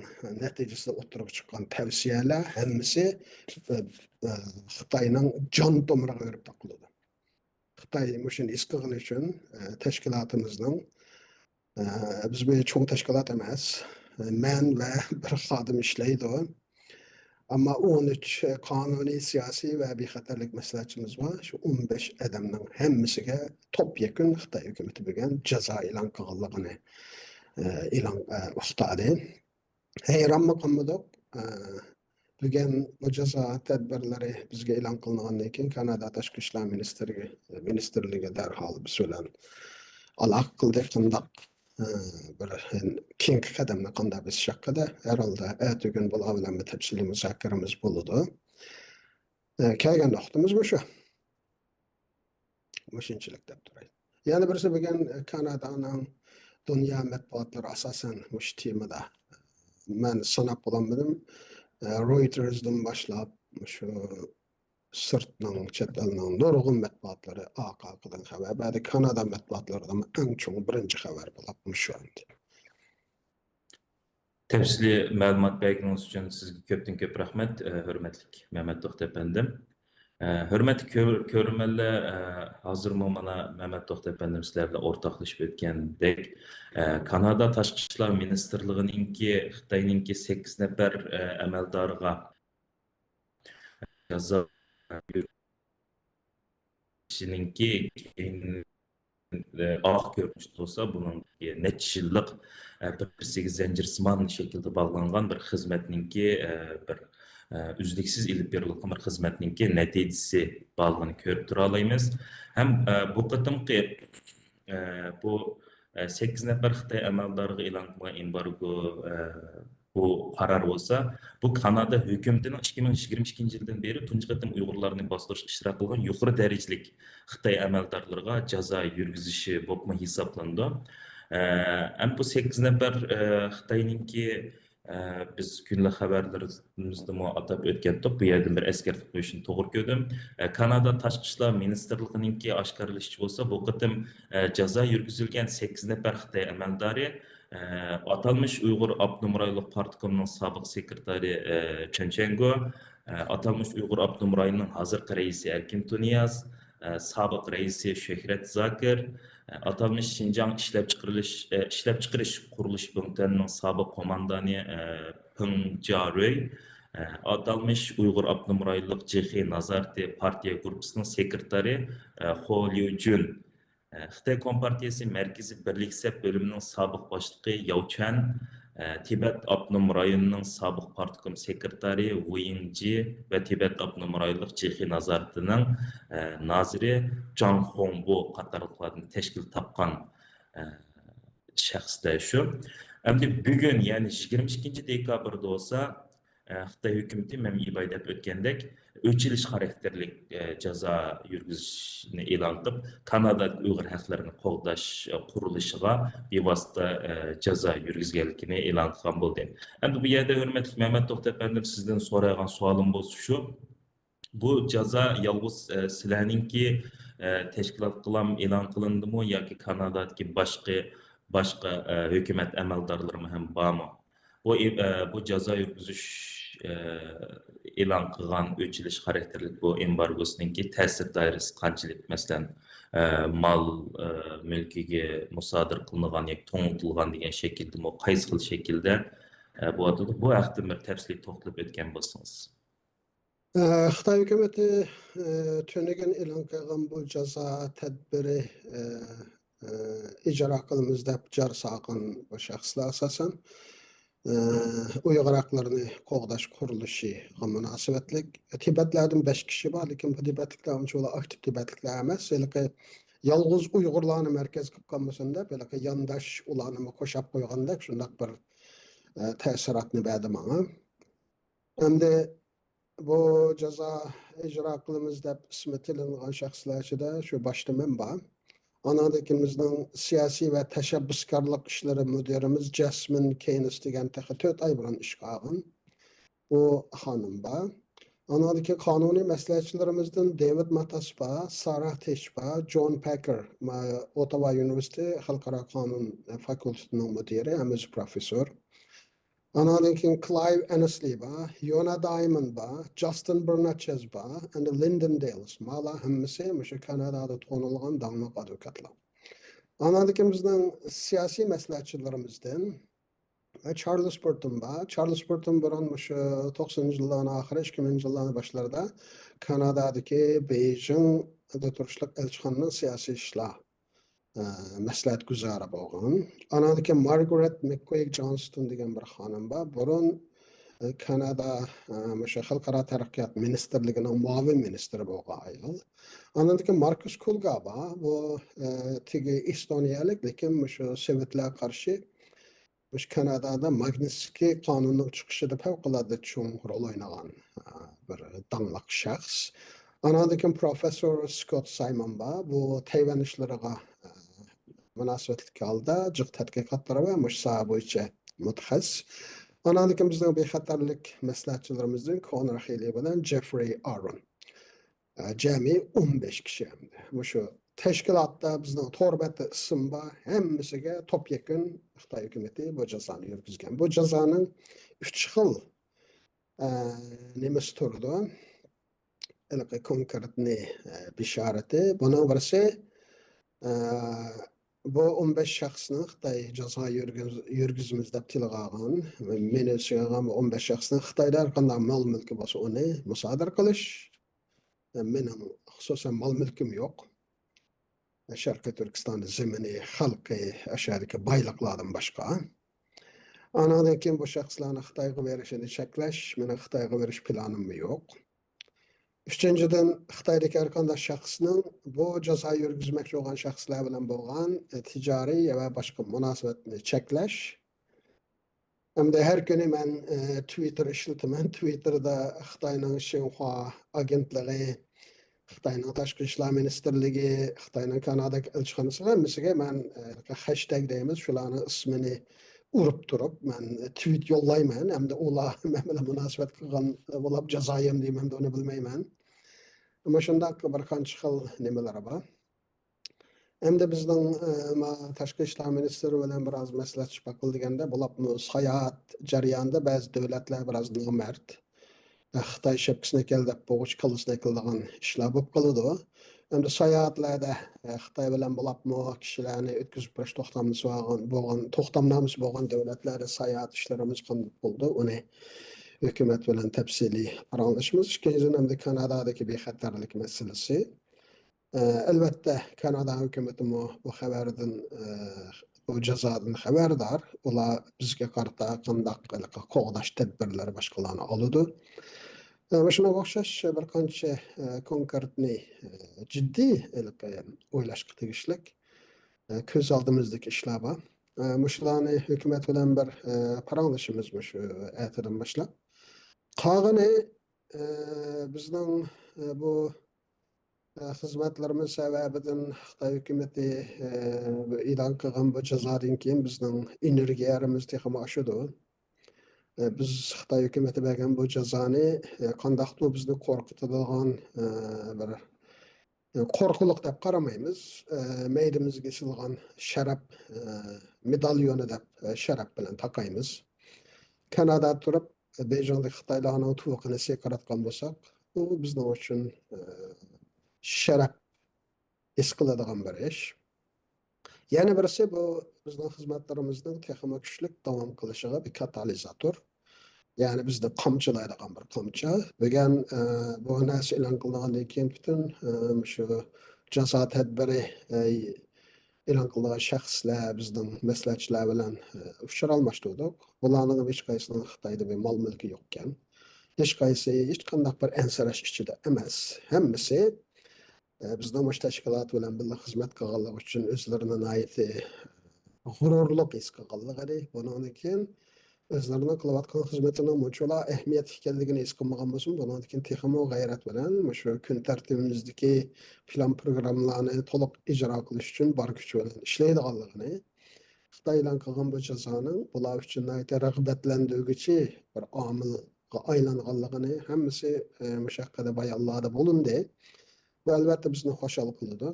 نەتىجىسىدە ئوتتۇرىغا چىققان تەۋسىيەلەر ھەممىسى، ئە، ئە، خىتاينىڭ جان تومۇرىغا بېرىپ تاقىلىدۇ. خىتاي مۇشۇنى ھېس قىلغىنى ئۈچۈن، ئە، تەشكىلاتىمىزنىڭ، ئە، بىز بىر چوڭ تەشكىلات ئەمەس، مەن ۋە بىر خادىم ئىشلەيدۇ. ئەمما ئون ئۈچ قانۇنىي، سىياسىي ۋە بىخەتەرلىك مەسلىھەتچىمىز بار. شۇ ئون بەش ئادەمنىڭ ھەممىسىگە توپ يەكۈن خىتاي ھۆكۈمىتى بۈگۈن جازا ئېلان قىلغانلىقىنى، ئە، ئېلان، ئە، ئۇقتۇردى. ھەيرانمۇ قالمىدۇق. ئە، بۈگۈن بۇ جازا تەدبىرلىرى بىزگە ئېلان قىلىنغاندىن كېيىن، كانادا تاشقى ئىشلار مىنىستىرى، مىنىستىرلىكى دەرھال بىز بىلەن ئالاقە قىلدى. قانداق، ئە، بىر كېيىنكى قەدەمنى قانداق بېسىش ھەققىدە. ھەر ھالدا ئەتىگۈن بۇلار بىلەن بىر تەپسىلىي مۇزاكىرىمىز بولىدۇ. ئە، كەلگەن نۇقتىمىز مۇشۇ. مۇشۇنچىلىك دەپ تۇراي. يەنە بىرسى، بۈگۈن كانادانىڭ دۇنيا مەتبۇئاتلىرى ئاساسەن مۇشۇ تېمىدا. مەن ساناپ بولالمىدىم. رويتېرستىن باشلاپ، مۇشۇ سىرتنىڭ، چەت ئەلنىڭ نۇرغۇن مەتبۇئاتلىرى ئارقا-ئارقىدىن خەۋەر بەردى. كانادا مەتبۇئاتلىرىدىمۇ ئەڭ چوڭ بىرىنچى خەۋەر بولۇپ مۇشۇ ئەمدى. تەپسىلىي مەلۇمات بەرگىنىڭىز ئۈچۈن سىزگە كۆپتىن كۆپ رەھمەت، ھۆرمەتلىك مەمەت توختى ئەپەندىم. ئە، ھۆرمەتلىك كۆر-، كۆرۈرمەنلەر، ئە، ھازىرمۇ مانا مەمەت توختى ئەپەندىم سىلەر بىلەن ئورتاقلىشىپ ئۆتكەندەك، ئە، كانادا تاشقى ئىشلار مىنىستىرلىقىنىڭكى خىتاينىڭكى سەككىز نەپەر، ئە، ئەمەلدارىغا جازا كېيىنكى، كېيىن، ئاق كۆرۈنۈشتە بولسا، بۇنىڭ نەچچە يىللىق، بىر-بىرسىگە زەنجىرسىمان شەكىلدە باغلانغان بىر خىزمەتنىڭكى، بىر، ئۈزلۈكسىز ئېلىپ بېرىلغان بىر خىزمەتنىڭكى نەتىجىسى بارلىقىنى كۆرۈپ تۇرالايمىز. ھەم، بۇ قېتىمقى، بۇ، سەككىز نەپەر خىتاي ئەمەلدارىغا ئېلان قىلغان ئېمبارگو، بۇ قارار بولسا، بۇ كانادا ھۆكۈمىتىنىڭ ئىككى مىڭ يىگىرمە ئىككىنچى يىلدىن بېرى تۇنجى قېتىم ئۇيغۇرلارنى باستۇرۇشقا ئىشتىراك قىلغان يۇقىرى دەرىجىلىك خىتاي ئەمەلدارلىرىغا جازا يۈرگۈزۈشى بولۇپمۇ ھېسابلىنىدۇ. ئە، ئەمدى بۇ سەككىز نەپەر، ئە، خىتاينىڭكى، ئە، بىز كۈندىلىك خەۋەرلىرىمىزدىمۇ ئاتاپ ئۆتكەنتۇق. بۇ يەردىن بىر ئەسكەرتىپ قويۇشنى توغرا كۆردۈم. ئە، كانادا تاشقى ئىشلار مىنىستىرلىقىنىڭكى ئاشكارىلىشىچە بولسا، بۇ قېتىم، ئە، جازا يۈرگۈزۈلگەن سەككىز نەپەر خىتاي ئەمەلدارى، ئە، ئاتالمىش ئۇيغۇر ئاپتونوم رايونلۇق پارتكومنىڭ سابىق سېكرېتارى، ئە، چېن چۈەنگو، ئە، ئاتالمىش ئۇيغۇر ئاپتونوم رايونىنىڭ ھازىرقى رەئىسى ئەركىن تۇنىياز، ئە، سابىق رەئىسى شۆھرەت زاكىر، ئە، ئاتالمىش شىنجاڭ ئىشلەپچىقىرىلىش، ئە، ئىشلەپچىقىرىش قۇرۇلۇش بىڭتۈەننىڭ سابىق قوماندانى، ئە، پېڭ جيارۈي، ئە، ئاتالمىش ئۇيغۇر ئاپتونوم رايونلۇق جېخې نازارىتى پارتىيە گۇرۇپپىسىنىڭ سېكرېتارى، ئە، خو ليۇجۈن، ئە، خىتاي كومپارتىيەسى مەركىزىي بىرلىك سەپ بۆلۈمىنىڭ سابىق باشلىقى ياۋ چۈەن، ئە، تىبەت ئاپتونوم رايونىنىڭ سابىق پارتكوم سېكرېتارى ۋۇ يىڭجى ۋە تىبەت ئاپتونوم رايونلۇق جېخې نازارىتىنىڭ، ئە، نازىرى جاڭ خۇڭبۇ قاتارلىقلاردىن تەشكىل تاپقان، ئە، شەخسلەر شۇ. ئەمدى بۈگۈن، يەنى يىگىرمە ئىككىنچى دېكابىردا بولسا، ئە، خىتاي ھۆكۈمىتى مەن ئىباي دەپ ئۆتكەندەك، ئۆچ ئېلىش خاراكتېرلىك، ئە، جازا يۈرگۈزۈشنى ئېلان قىلىپ، كانادا ئۇيغۇر ھەقلىرىنى قوغداش، ئە، قۇرۇلۇشىغا بىۋاسىتە، ئە، جازا يۈرگۈزگەنلىكىنى ئېلان قىلغان بولدى. ئەمدى بۇ يەردە ھۆرمەتلىك مەمەت توختى ئەپەندىم، سىزدىن سورايدىغان سوئالىم بولسا شۇ، بۇ جازا يالغۇز، ئە، سىلەرنىڭكى، ئە، تەشكىلاتقىلا ئېلان قىلىندىمۇ ياكى كانادادىكى باشقا، باشقا، ئە، ھۆكۈمەت ئەمەلدارلىرىمۇ ھەم بارمۇ؟ بۇ ئى-، ئە، بۇ جازا يۈرگۈزۈش، ئە، ئېلان قىلغان ئۆچ ئېلىش خاراكتېرلىك بۇ ئېمبارگوسىنىڭكى تەسىر دائىرىسى قانچىلىك؟ مەسىلەن، ئە، مال، ئە، مۈلكىگە مۇسادىرە قىلىنغان ياكى توڭلىتىلغان دېگەن شەكىلدىمۇ، قايسى خىل شەكىلدە، ئە، بولۇۋاتىدۇ؟ بۇ ھەقتە بىر تەپسىلىي توختىلىپ ئۆتكەن بولسىڭىز. ئە، خىتاي ھۆكۈمىتى، ئە، تۈنۈگۈن ئېلان قىلغان بۇ جازا تەدبىرى، ئە، ئە، ئىجرا قىلىمىز دەپ جار سالغان بۇ شەخسلەر ئاساسەن، ئە، ئۇيغۇر ھەقلىرىنى قوغداش قۇرۇلۇشىغا مۇناسىۋەتلىك. تىبەتلەردىن بەش كىشى بار، لېكىن بۇ تىبەتلىكلەر ئۇنچىۋالا ئاكتىپ تىبەتلىكلەر ئەمەس. ھېلىقى يالغۇز ئۇيغۇرلارنى مەركەز قىلىپ قالمىسۇن دەپ، ھېلىقى يانداش ئۇلارنىمۇ قورشاپ قويغاندەك شۇنداق بىر، ئە، تەسىراتنى بەردى ماڭا. ئەمدى بۇ جازا ئىجرا قىلىمىز دەپ ئىسمى تىلىنغان شەخسلەر ئىچىدە شۇ باشتا مەن بار. ئاناندىن كېيىن بىزنىڭ سىياسىي ۋە تەشەببۇسكارلىق ئىشلىرى مۇدىرىمىز جەسمىن كېينىس دېگەن تېخى تۆت ئاي بۇرۇن ئىشقا ئالغان بۇ خانىم بار. ئاناندىن كېيىن قانۇنىي مەسلىھەتچىلىرىمىزدىن دېۋىد ماتاس بار، سارا تېچ بار، جون پەككېر، ما-، ئوتاۋا يۇنىۋېرسىتېتى خەلقئارا قانۇن فاكۇلتېتىنىڭ مۇدىرى ھەم ئۆزى پروفېسسور. ئاناندىن كېيىن كلايۋ ئەنسلى بار، يونا دايموند بار، جاستىن بېرناتشېز بار، ئەمدى لىندېن دېيلس. مالا ھەممىسى مۇشۇ كانادادا تونۇلغان داڭلىق ئادۋوكاتلار. ئاناندىن كېيىن بىزنىڭ سىياسىي مەسلىھەتچىلىرىمىزدىن، ئە، چارلىز بۇرتون بار. چارلىز بۇرتون بۇرۇن مۇشۇ توقسىنىنچى يىللارنىڭ ئاخىرى، ئىككى مىڭىنچى يىللارنىڭ باشلىرىدا كانادادىكى بېيجىڭدا تۇرۇشلۇق ئەلچىخانىنىڭ سىياسىي ئىشلار ئە، مەسلىھەتگۈزارى بولغان. ئاناندىن كېيىن مارگارېت مىككويىگ جونستون دېگەن بىر خانىم بار. بۇرۇن، ئە، كانادا، ئە، مۇشۇ خەلقئارا تەرەققىيات مىنىستىرلىكىنىڭ مۇئاۋىن مىنىستىرى بولغان ئايال. ئاندىن كېيىن ماركۇس كۇلگا بار. بۇ، ئە، تېگى ئېستونىيەلىك، لېكىن مۇشۇ سوۋېتلارغا قارشى مۇشۇ كانادادا ماگنىتسكىي قانۇننىڭ چىقىشىدا پەۋقۇلئاددە چوڭ رول ئوينىغان، ئە، بىر داڭلىق شەخس. ئاناندىن كېيىن پروفېسسور سكوت سايمون بار. بۇ تەيۋەن ئىشلىرىغا، ئە، مۇناسىۋەتلىك ھالدا جىق تەتقىقاتلىرى ۋە مۇشۇ ساھە بويىچە مۇتەخەسسىس. ئاناندىن كېيىن بىزنىڭ بىخەتەرلىك مەسلىھەتچىلىرىمىزدىن كونر خېلى بىلەن جېفرى ئارون. ئە، جەمئىي ئون بەش كىشى ئەمدى. مۇشۇ تەشكىلاتتا بىزنىڭ تور بەتتە ئىسىم بار. ھەممىسىگە توپ يەكۈن خىتاي ھۆكۈمىتى بۇ جازانى يۈرگۈزگەن. بۇ جازانىڭ ئۈچ خىل، ئە، نېمىسى تۇرىدۇ. ھېلىقى كونكرېتنى، ئە، بېشارىتى. بۇنىڭ بىرسى، ئە، بۇ ئون بەش شەخسنىڭ خىتاي جازا يۈرگۈز-، يۈرگۈزىمىز دەپ تىلغا ئالغان، مېنى ئۆز ئىچىگە ئالغان بۇ ئون بەش شەخسنىڭ خىتايدا ھەر قانداق مال-مۈلكى بولسا ئۇنى مۇسادىرە قىلىش. مېنىڭ خۇسۇسەن مال-مۈلكۈم يوق. شەرقىي تۈركىستاندا زېمىنى، خەلقى، ئاشۇ يەردىكى بايلىقلاردىن باشقا. ئانىڭدىن كېيىن بۇ شەخسلەرنى خىتايغا بېرىشىنى چەكلەش، مېنىڭ خىتايغا بېرىش پىلانىممۇ يوق. ئۈچىنچىدىن، خىتايدىكى ھەر قانداق شەخسنىڭ بۇ جازا يۈرگۈزمەكچى بولغان شەخسلەر بىلەن بولغان، ئە، تىجارىي ۋە باشقا مۇناسىۋەتنى چەكلەش. ئەمدى ھەر كۈنى مەن، ئە، تىۋىتتېر ئىشلىتىمەن. تىۋىتتېردا خىتاينىڭ شىنخۇا ئاگېنتلىقى، خىتاينىڭ تاشقى ئىشلار مىنىستىرلىكى، خىتاينىڭ كانادادىكى ئەلچىخانىسىغا ھەممىسىگە مەن، ئە، خەشتەگ دەيمىز، شۇلارنىڭ ئىسمىنى ئۇرۇپ تۇرۇپ، مەن تىۋىت يوللايمەن. ھەمدە ئۇلار مەن بىلەن مۇناسىۋەت قىلغان بولۇپ جازا يەمدىمەن، ئۇنى بىلمەيمەن. ئەمما شۇنداق بىر قانچە خىل نېمىلىرى بار. ئەمدى بىزنىڭ، ئە، ما-، تاشقى ئىشلار مىنىستىرى بىلەن بىراز مەسلىھەتلىشىپ باققىلى دېگەندە، بولۇپمۇ ساياھەت جەريانىدا بەزى دۆلەتلەر بىراز نامەرد، ئە، خىتاي شەپكىسىنى ئەكەل دەپ بوغۇچ كاللىسىنى ئەكېلىدىغان ئىشلار بولۇپ قالىدۇ. ئەمدى ساياھەتلەردە، ئە، خىتاي بىلەن بولۇپمۇ كىشىلەرنى ئۆتكۈزۈپ بېرىش توختامنىسى بولغان، بولغان، توختامنامىسى بولغان دۆلەتلەردە ساياھەت ئىشلىرىمىز قانداق بولىدۇ، ئۇنى ھۆكۈمەت بىلەن تەپسىلىي پاراڭلىشىمىز. ئىككىنچىدىن، ئەمدى كانادادىكى بىخەتەرلىك مەسىلىسى. ئە، ئەلۋەتتە، كانادا ھۆكۈمىتىمۇ بۇ خەۋەردىن، ئە، بۇ جازادىن خەۋەردار. ئۇلار بىزگە قارىتا قانداق ھېلىقى قوغداش تەدبىرلىرى باشقىلارنى ئالىدۇ. ئە، مۇشۇنىڭغا ئوخشاش بىر قانچە، ئە، كونكرېتنى، ئە، جىددىي ھېلىقى ئويلاشقا تېگىشلىك، ئە، كۆز ئالدىمىزدىكى ئىشلار بار. ئە، مۇشۇلارنى ھۆكۈمەت بىلەن بىر، ئە، پاراڭلىشىمىز مۇشۇ ئەتىدىن باشلاپ. قالغىنى، ئە، بىزنىڭ، ئە، بۇ ئە، خىزمەتلىرىمىز سەۋەبىدىن خىتاي ھۆكۈمىتى، ئە، ئېلان قىلغان بۇ جازادىن كېيىن بىزنىڭ ئېنېرگىيەمىز تېخىمۇ ئاشىدۇ. ئە، بىز خىتاي ھۆكۈمىتى بەرگەن بۇ جازانى، ئە، قانداقتۇر بىزنى قورقۇتىدىغان، ئە، بىر، ئە، قورقۇلۇق دەپ قارىمايمىز. ئە، مەيدىمىزگە ئېسىلغان شەرەپ، ئە، مېداليونى دەپ، ئە، شەرەپ بىلەن تاقايمىز. كانادادا تۇرۇپ، بېيجىڭدىكى خىتايلارنىڭ تۇۋىقىنى سىقىراتقان بولساق، بۇ بىزنىڭ ئۈچۈن، ئە، شەرەپ ھېس قىلىدىغان بىر ئىش. يەنە بىرسى، بۇ بىزنىڭ خىزمەتلىرىمىزنىڭ تېخىمۇ كۈچلۈك داۋام قىلىشىغا بىر كاتالىزاتور. يەنى بىزنى قامچىلايدىغان بىر قامچا. بۈگۈن، ئە، بۇ نەرسە ئېلان قىلىنغاندىن كېيىن پۈتۈن، ئە، مۇشۇ جازا تەدبىرى، ئە، ئېلان قىلىدىغان شەخسلەر، بىزنىڭ مەسلىھەتچىلەر بىلەن، ئە، ئۇچۇر ئالماشتۇردۇق. بۇلارنىڭ ھېچقايسىنىڭ خىتايدا بىر مال-مۈلكى يوقكەن. ھېچقايسى ھېچقانداق بىر ئەنسىرەش ئىچىدە ئەمەس. ھەممىسى، ئە، بىزنىڭ مۇشۇ تەشكىلات بىلەن بىللە خىزمەت قىلغانلىقى ئۈچۈن ئۆزلىرىنى ناھايىتى غۇرۇرلۇق ھېس قىلغانلىقىنى، بۇنىڭدىن كېيىن ئۆزلىرىنىڭ قىلىۋاتقان خىزمىتىنىڭ مۇنچىۋالا ئەھمىيەتلىك ئىكەنلىكىنى ھېس قىلمىغان بولسىمۇ، بۇنىڭدىن كېيىن تېخىمۇ غەيرەت بىلەن مۇشۇ كۈن تەرتىپىمىزدىكى پىلان پروگراممىلارنى تولۇق ئىجرا قىلىش ئۈچۈن بار كۈچى بىلەن ئىشلەيدىغانلىقىنى، خىتاي ئېلان قىلغان بۇ جازانىڭ بۇلار ئۈچۈن ناھايىتى رىغبەتلەندۈرگۈچى بىر ئامىلغا ئايلانغانلىقىنى ھەممىسى، ئە، مۇشۇ ھەققىدە بايانلاردا بولۇندى. بۇ، ئەلۋەتتە، بىزنى خۇشال قىلىدۇ.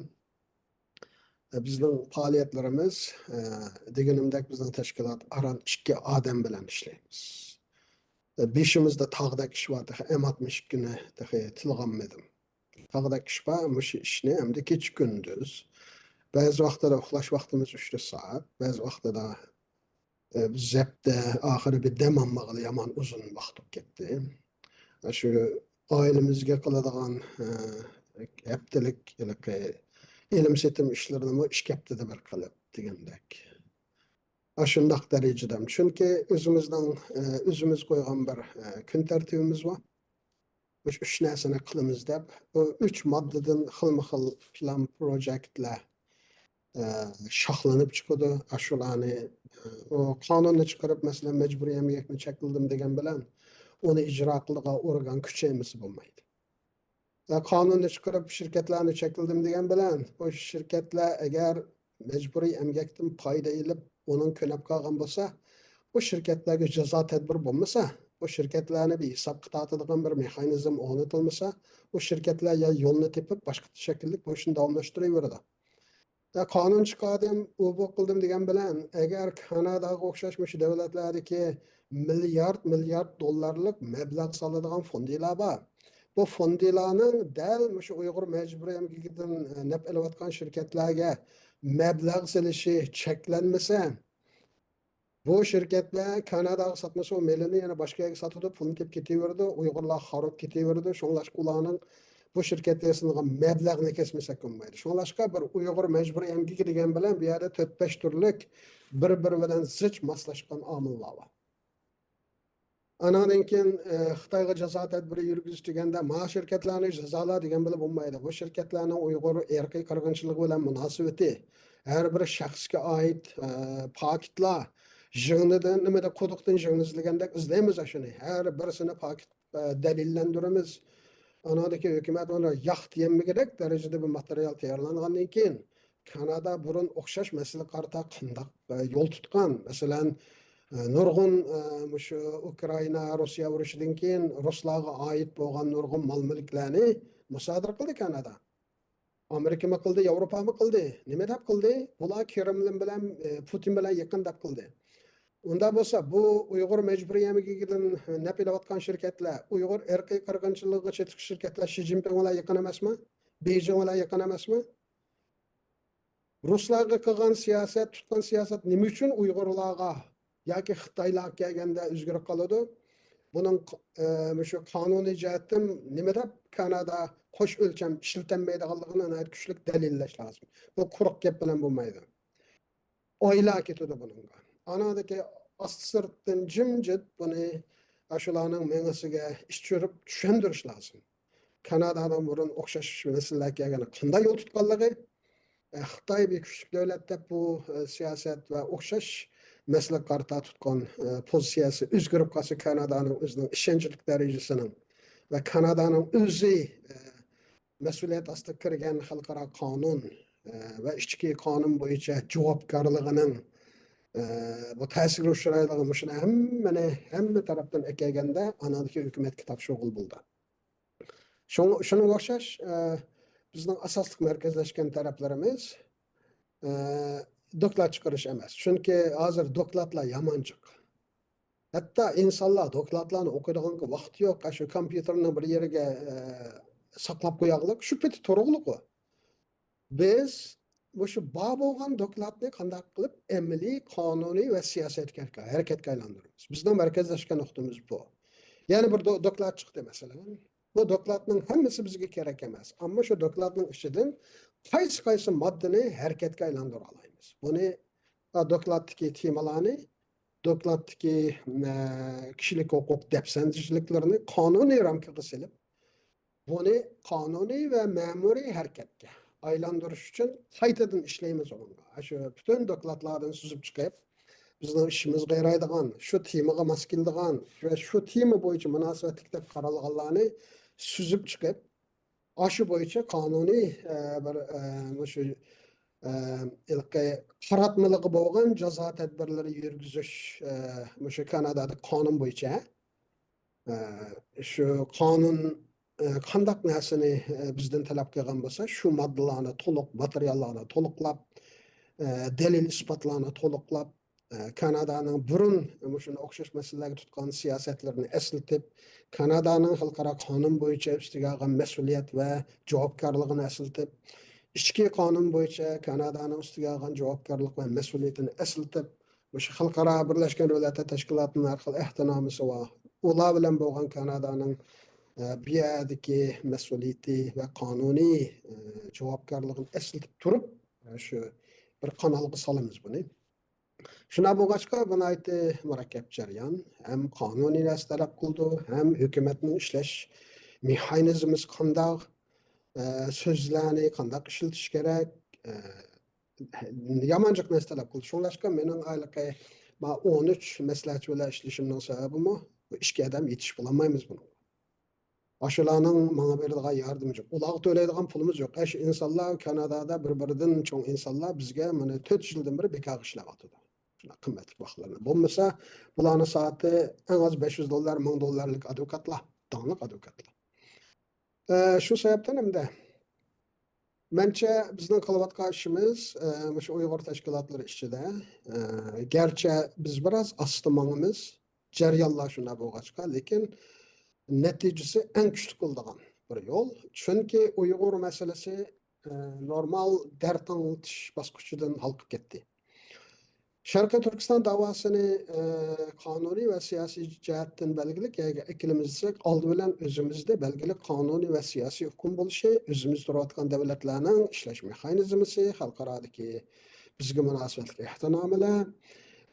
ئە، بىزنىڭ پائالىيەتلىرىمىز، ئە، دېگىنىمدەك، بىزنىڭ تەشكىلات ئاران ئىككى ئادەم بىلەن ئىشلەيمىز. ئە، بېشىمىزدا تاغدەك ئىش بار، تېخى ئەم ئاتمىش ئىككىنى تېخى تىلغا ئالمىدىم. تاغدەك ئىش بار، مۇشۇ ئىشنى ئەمدى كېچە-كۈندۈز، بەزى ۋاقتىدا ئۇخلاش ۋاقتىمىز ئۈچ تۆت سائەت، بەزى ۋاقتىدا، ئە، بىز زەپتە ئاخىرى بىر دەم ئالمىغىلى يامان ئۇزۇن ۋاقىت بولۇپ كەتتى. شۇ ئائىلىمىزگە قىلىدىغان، ئە، ھەپتىلىك ھېلىقى ئېلىم-سېتىم ئىشلىرىنىمۇ ئىككى ھەپتىدە بىر قىلىپ دېگەندەك. ئاشۇنداق دەرىجىدە. چۈنكى ئۆزىمىزنىڭ، ئە، ئۆزىمىز قويغان بىر، ئە، كۈن تەرتىپىمىز بار. مۇشۇ ئۈچ نەرسىنى قىلىمىز دەپ، بۇ ئۈچ ماددىدىن خىلمۇ خىل پىلان، پروجېكتلەر، ئە، شاخلىنىپ چىقىدۇ. ئاشۇلارنى، ئە، ئۇ قانۇننى چىقىرىپ، مەسىلەن، مەجبۇرىي ئەمگەكنى چەكلىدىم دېگەن بىلەن، ئۇنى ئىجرا قىلىدىغان ئورگان كۈچەيمىسە بولمايدۇ. ئە، قانۇننى چىقىرىپ، شىركەتلەرنى چەكلىدىم دېگەن بىلەن، بۇ شىركەتلەر ئەگەر مەجبۇرىي ئەمگەكتىن پايدا ئېلىپ، ئۇنىڭ كۆنەپ قالغان بولسا، بۇ شىركەتلەرگە جازا تەدبىر بولمىسا، بۇ شىركەتلەرنى بىر ھېسابقا تارتىدىغان بىر مېخانىزم ئورنىتىلمىسا، بۇ شىركەتلەر يا يولنى تېپىپ، باشقا شەكىللىك بۇ ئىشنى داۋاملاشتۇرۇۋېرىدۇ. يا قانۇن چىقاردىم، ئۇ بۇ قىلدىم دېگەن بىلەن، ئەگەر كاناداغا ئوخشاش مۇشۇ دۆلەتلەردىكى مىليارد، مىليارد دوللارلىق مەبلەغ سالىدىغان فوندىلار بار، بۇ فوندىلارنىڭ دەل مۇشۇ ئۇيغۇر مەجبۇرىي ئەمگىكىدىن، ئە، نەپ ئېلىۋاتقان شىركەتلەرگە مەبلەغ سېلىشى چەكلەنمىسە، بۇ شىركەتلەر كاناداغا ساتمىسا، ئۇ مېلىنى يەنە باشقا يەرگە ساتىدۇ، پۇلنى تېپىپ كېتىۋېرىدۇ، ئۇيغۇرلار خاراب كېتىۋېرىدۇ. شۇڭلاشقا ئۇلارنىڭ بۇ شىركەتلەرگە سېلىنغان مەبلەغنى كەسمىسەك بولمايدۇ. شۇڭلاشقا بىر ئۇيغۇر مەجبۇرىي ئەمگىكى دېگەن بىلەن بۇ يەردە تۆت-بەش تۈرلۈك بىر-بىرى بىلەن زىچ ماسلاشقان ئامىللار بار. ئاناندىن كېيىن، ئە، خىتايغا جازا تەدبىرى يۈرگۈزۈش دېگەندە، ما شىركەتلەرنى جازالا دېگەن بىلەن بولمايدۇ. بۇ شىركەتلەرنىڭ ئۇيغۇر ئىرقىي قىرغىنچىلىقى بىلەن مۇناسىۋىتى، ھەر بىر شەخسكە ئائىت، ئە، پاكىتلار يىغىنىدىن، نېمىدە، قۇدۇقتىن يىغىن ئىزلىگەندەك ئىزلەيمىز شۇنى. ھەر بىرسىنى پاكىت، ئە، دەلىللەندۈرىمىز. ئاناندىكى ھۆكۈمەت ئۇنى ياق دېيەلمىگۈدەك دەرىجىدە بىر ماتېرىيال تەييارلانغاندىن كېيىن، كانادا بۇرۇن ئوخشاش مەسىلىگە قارىتا قانداق، ئە، يول تۇتقان؟ مەسىلەن، ئە، نۇرغۇن، ئە، مۇشۇ ئۇكرائىنا، روسىيە ئۇرۇشىدىن كېيىن رۇسلارغا ئائىت بولغان نۇرغۇن مال-مۈلۈكلەرنى مۇسادىرە قىلدى كانادا. ئامېرىكىمۇ قىلدى، ياۋروپامۇ قىلدى. نېمە دەپ قىلدى؟ بۇلار كرېملىن بىلەن، ئە، پۇتىن بىلەن يېقىن دەپ قىلدى. ئۇنداق بولسا، بۇ ئۇيغۇر مەجبۇرىي ئەمگىكىدىن نەپ ئېلىۋاتقان شىركەتلەر، ئۇيغۇر ئىرقىي قىرغىنچىلىقىغا چېتىشقان شىركەتلەر شى جىنپىڭ بىلەن يېقىن ئەمەسمۇ؟ بېيجىڭ بىلەن يېقىن ئەمەسمۇ؟ رۇسلارغا قىلغان سىياسەت، تۇتقان سىياسەت نېمە ئۈچۈن ئۇيغۇرلارغا ياكى خىتايلارغا كەلگەندە ئۆزگىرىپ قالىدۇ؟ بۇنىڭ، ئە، مۇشۇ قانۇنىي جەھەتتىن نېمە دەپ كانادا قوش ئۆلچەم ئىشلىتەلمەيدىغانلىقىنى ناھايىتى كۈچلۈك دەلىللەش لازىم. بۇ قۇرۇق گەپ بىلەن بولمايدۇ. ئايلار كېتىدۇ بۇنىڭغا. ئانىڭدىكى ئاستى سىرتتىن جىمجىت بۇنى ئاشۇلارنىڭ مېڭىسىگە ئىچۈرۈپ چۈشەندۈرۈش لازىم. كانادانىڭ بۇرۇن ئوخشاش مەسىلىلەر كەلگەندە قانداق يول تۇتقانلىقى، ئە، خىتاي بىر كۈچلۈك دۆلەت دەپ بۇ، ئە، سىياسەت ۋە ئوخشاش مەسىلىگە قارىتا تۇتقان، ئە، پوزىتسىيەسى ئۆزگىرىپ قالسا، كانادانىڭ ئۆزىنىڭ ئىشەنچلىك دەرىجىسىنىڭ ۋە كانادانىڭ ئۆزى، ئە، مەسئۇلىيەت ئاستىغا كىرگەن خەلقئارا قانۇن، ئە، ۋە ئىچكى قانۇن بويىچە جاۋابكارلىقىنىڭ، ئە، بۇ تەسىرگە ئۇچرايدىغان مۇشۇنى ھەممىنى، ھەممە تەرەپتىن ئەكەلگەندە، ئاناندىكى ھۆكۈمەتكە تاپشۇرغىلى بولىدۇ. شۇڭ-، شۇنىڭغا ئوخشاش، ئە، بىزنىڭ ئاساسلىق مەركەزلەشكەن تەرەپلىرىمىز، ئە، دوكلات چىقىرىش ئەمەس. چۈنكى ھازىر دوكلاتلار يامان جىق. ھەتتا ئىنسانلار دوكلاتلارنى ئوقۇيدىغانغا ۋاقتى يوق. ئاشۇ كومپيۇتېرنىڭ بىر يېرىگە، ئە، ساقلاپ قوياغلىق، شۇ پېتى تۇرۇغلۇق ئۇ. بىز مۇشۇ بار بولغان دوكلاتنى قانداق قىلىپ ئەمەلىي، قانۇنىي ۋە سىياسەتكە ھەرىكە-، ھەرىكەتكە ئايلاندۇرىمىز. بىزنىڭ مەركەزلەشكەن نۇقتىمىز بۇ. يەنە بىر دو-، دوكلات چىقتى، مەسىلەن. بۇ دوكلاتنىڭ ھەممىسى بىزگە كېرەك ئەمەس. ئەمما شۇ دوكلاتنىڭ ئىچىدىن قايسى-قايسى ماددىنى ھەرىكەتكە ئايلاندۇرالايمىز. بۇنى، ئا، دوكلاتتىكى تېمىلارنى، دوكلاتتىكى، ئە، كىشىلىك ھوقۇق دەپسەندىچىلىكلىرىنى قانۇنىي رامكىغا سېلىپ، بۇنى قانۇنىي ۋە مەمۇرىي ھەرىكەتكە ئايلاندۇرۇش ئۈچۈن قايتىدىن ئىشلەيمىز ئۇنىڭغا. شۇ پۈتۈن دوكلاتلاردىن سۈزۈپ چىقىپ، بىزنىڭ ئىشىمىزغا يارايدىغان، شۇ تېمىغا ماس كېلىدىغان ۋە شۇ تېما بويىچە مۇناسىۋەتلىك دەپ قارالغانلارنى سۈزۈپ چىقىپ، ئاشۇ بويىچە قانۇنىي، ئە، بىر، ئە، مۇشۇ، ئە، ھېلىقى قاراتمىلىقى بولغان جازا تەدبىرلىرى يۈرگۈزۈش، ئە، مۇشۇ كانادادىكى قانۇن بويىچە، ئە، شۇ قانۇن، ئە، قانداق نەرسىنى، ئە، بىزدىن تەلەپ قىلغان بولسا، شۇ ماددىلارنى تولۇق، ماتېرىياللارنى تولۇقلاپ، ئە، دەلىل-ئىسپاتلارنى تولۇقلاپ، ئە، كانادانىڭ بۇرۇن مۇشۇنى ئوخشاش مەسىلىلەرگە تۇتقان سىياسەتلىرىنى ئەسلىتىپ، كانادانىڭ خەلقئارا قانۇن بويىچە ئۈستىگە ئالغان مەسئۇلىيەت ۋە جاۋابكارلىقىنى ئەسلىتىپ، ئىچكى قانۇن بويىچە كانادانىڭ ئۈستىگە ئالغان جاۋابكارلىق ۋە مەسئۇلىيىتىنى ئەسلىتىپ، مۇشۇ خەلقئارا بىرلەشكەن دۆلەتلەر تەشكىلاتىنىڭ ھەر خىل ئەھدىنامىسى بار. ئۇلار بىلەن بولغان كانادانىڭ، ئە، بۇ يەردىكى مەسئۇلىيىتى ۋە قانۇنىي، ئە، جاۋابكارلىقىنى ئەسلىتىپ تۇرۇپ، ئە، شۇ بىر قانالغا سالىمىز بۇنى. شۇنداق بولغاچقا، بۇ ناھايىتى مۇرەككەپ جەريان. ھەم قانۇنىي نەرسە تەلەپ قىلىدۇ، ھەم ھۆكۈمەتنىڭ ئىشلەش مېخانىزمىسى قانداق، ئە، سۆزلەرنى قانداق ئىشلىتىش كېرەك، ئە، يامان جىق نەرسە تەلەپ قىلىدۇ. شۇڭلاشقا مېنىڭ ھېلىقى ما ئون ئۈچ مەسلىھەتچى بىلەن ئىشلىشىمنىڭ سەۋەبىمۇ، بۇ ئىككى ئادەم يېتىشىپ بولالمايمىز بۇنىڭغا. ئاشۇلارنىڭ ماڭا بېرىدىغان ياردىمى يوق. ئۇلارغا تۆلەيدىغان پۇلىمىز يوق. ئاشۇ ئىنسانلار، كانادادا بىر-بىرىدىن چوڭ ئىنسانلار بىزگە مانا تۆت يىلدىن بېرى بىكارغا ئىشلەۋاتىدۇ. شۇنداق قىممەتلىك ۋاقىتلارنى. بولمىسا، بۇلارنىڭ سائىتى ئەڭ ئاز بەش يۈز دوللار، مىڭ دوللارلىق ئادۋوكاتلار، داڭلىق ئادۋوكاتلار. ئە، شۇ سەۋەبتىن ئەمدى مەنچە بىزنىڭ قىلىۋاتقان ئىشىمىز، ئە، مۇشۇ ئۇيغۇر تەشكىلاتلىرى ئىچىدە، ئە، گەرچە بىز بىراز ئاستا ماڭىمىز، جەريانلار شۇنداق بولغاچقا، لېكىن نەتىجىسى ئەڭ كۈچلۈك بولىدىغان، بىر يول. چۈنكى ئۇيغۇر مەسىلىسى، ئە، نورمال دەرد ئاڭلىتىش باسقۇچىدىن ھالقىپ كەتتى. شەرقىي تۈركىستان داۋاسىنى، ئە، قانۇنىي ۋە سىياسىي جەھەتتىن بەلگىلىك يەرگە ئەكېلىمىز دېسەك، ئالدى بىلەن ئۆزىمىزدە بەلگىلىك قانۇنىي ۋە سىياسىي ھۆكۈم بولۇشى، ئۆزىمىز تۇرۇۋاتقان دۆلەتلەرنىڭ ئىشلەش مېخانىزمىسى، خەلقئارادىكى بىزگە مۇناسىۋەتلىك ئەھدىنامىلەر،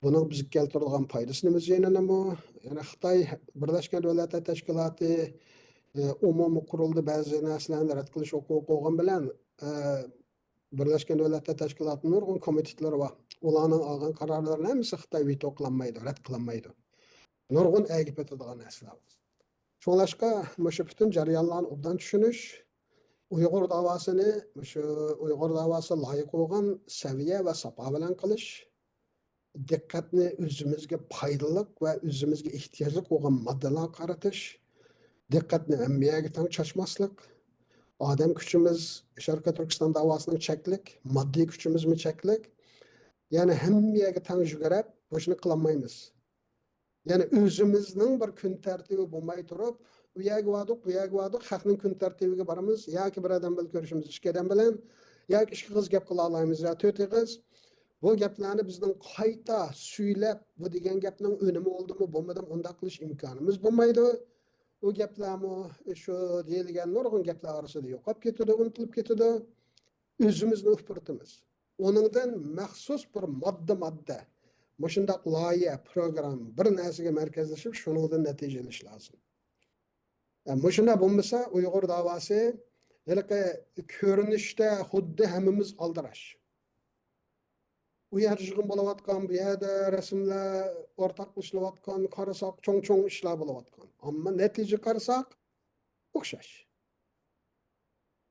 بۇنىڭ بىزگە كەلتۈرىدىغان پايدىسى نېمە، زىيىنى نېمە؟ يەنى خىتاي بىرلەشكەن دۆلەتلەر تەشكىلاتى، ئە، ئومۇمىي قۇرۇلدا بەزى نەرسىلەرنى رەت قىلىش ھوقۇقى بولغان بىلەن، ئە، بىرلەشكەن دۆلەتلەر تەشكىلاتىنىڭ نۇرغۇن كومىتېتلىرى بار. ئۇلارنىڭ ئالغان قارارلىرىنى ھەممىسى خىتاي ۋېتو قىلالمايدۇ، رەت قىلالمايدۇ. نۇرغۇن ئەگىپ ئۆتىدىغان نەرسىلەر بار. شۇڭلاشقا مۇشۇ پۈتۈن جەريانلارنى ئوبدان چۈشىنىش، ئۇيغۇر داۋاسىنى، مۇشۇ ئۇيغۇر داۋاسى لايىق بولغان سەۋىيە ۋە ساپا بىلەن قىلىش، دىققەتنى ئۆزىمىزگە پايدىلىق ۋە ئۆزىمىزگە ئېھتىياجلىق بولغان ماددىلارغا قارىتىش، دىققەتنى ھەممە يەرگە تەڭ چاچماسلىق. ئادەم كۈچىمىز شەرقىي تۈركىستان داۋاسىنىڭ چەكلىك، ماددىي كۈچىمىزمۇ چەكلىك. يەنى ھەممە يەرگە تەڭ يۈگۈرۈپ، بۇ ئىشنى قىلالمايمىز. يەنى ئۆزىمىزنىڭ بىر كۈن تەرتىپى بولماي تۇرۇپ، ئۇ يەرگە باردۇق، بۇ يەرگە باردۇق، خەقنىڭ كۈن تەرتىپىگە بارىمىز، ياكى بىر ئادەم بىلەن كۆرۈشىمىز، ئىككى ئادەم بىلەن، ياكى ئىككى قىز گەپ قىلالايمىز، يا تۆت ئېغىز. بۇ گەپلەرنى بىزنىڭ قايتا سۈيلەپ، بۇ دېگەن گەپنىڭ ئۈنۈمى بولدىمۇ، بولمىدىمۇ، ئۇنداق قىلىش ئىمكانىمىز بولمايدۇ. ئۇ گەپلەرمۇ شۇ دېيىلگەن نۇرغۇن گەپلەر ئارىسىدا يوقاپ كېتىدۇ، ئۇنتۇلۇپ كېتىدۇ. ئۆزىمىزنى ئۇپرىتىمىز. ئۇنىڭدىن مەخسۇس بىر ماددا-ماددا، مۇشۇنداق لايىھە، پروگرامما، بىر نەرسىگە مەركەزلىشىپ، شۇنىڭدىن نەتىجە ئېلىش لازىم. ئە، مۇشۇنداق بولمىسا، ئۇيغۇر داۋاسى ھېلىقى كۆرۈنۈشتە خۇددى ھەممىمىز ئالدىراش. ئۇ يەردە يىغىن بولۇۋاتقان، بۇ يەردە رەسىملەر ئورتاقلىشىلىۋاتقان، قارىساق، چوڭ-چوڭ ئىشلار بولۇۋاتقان. ئەمما نەتىجە قارىساق، ئوخشاش.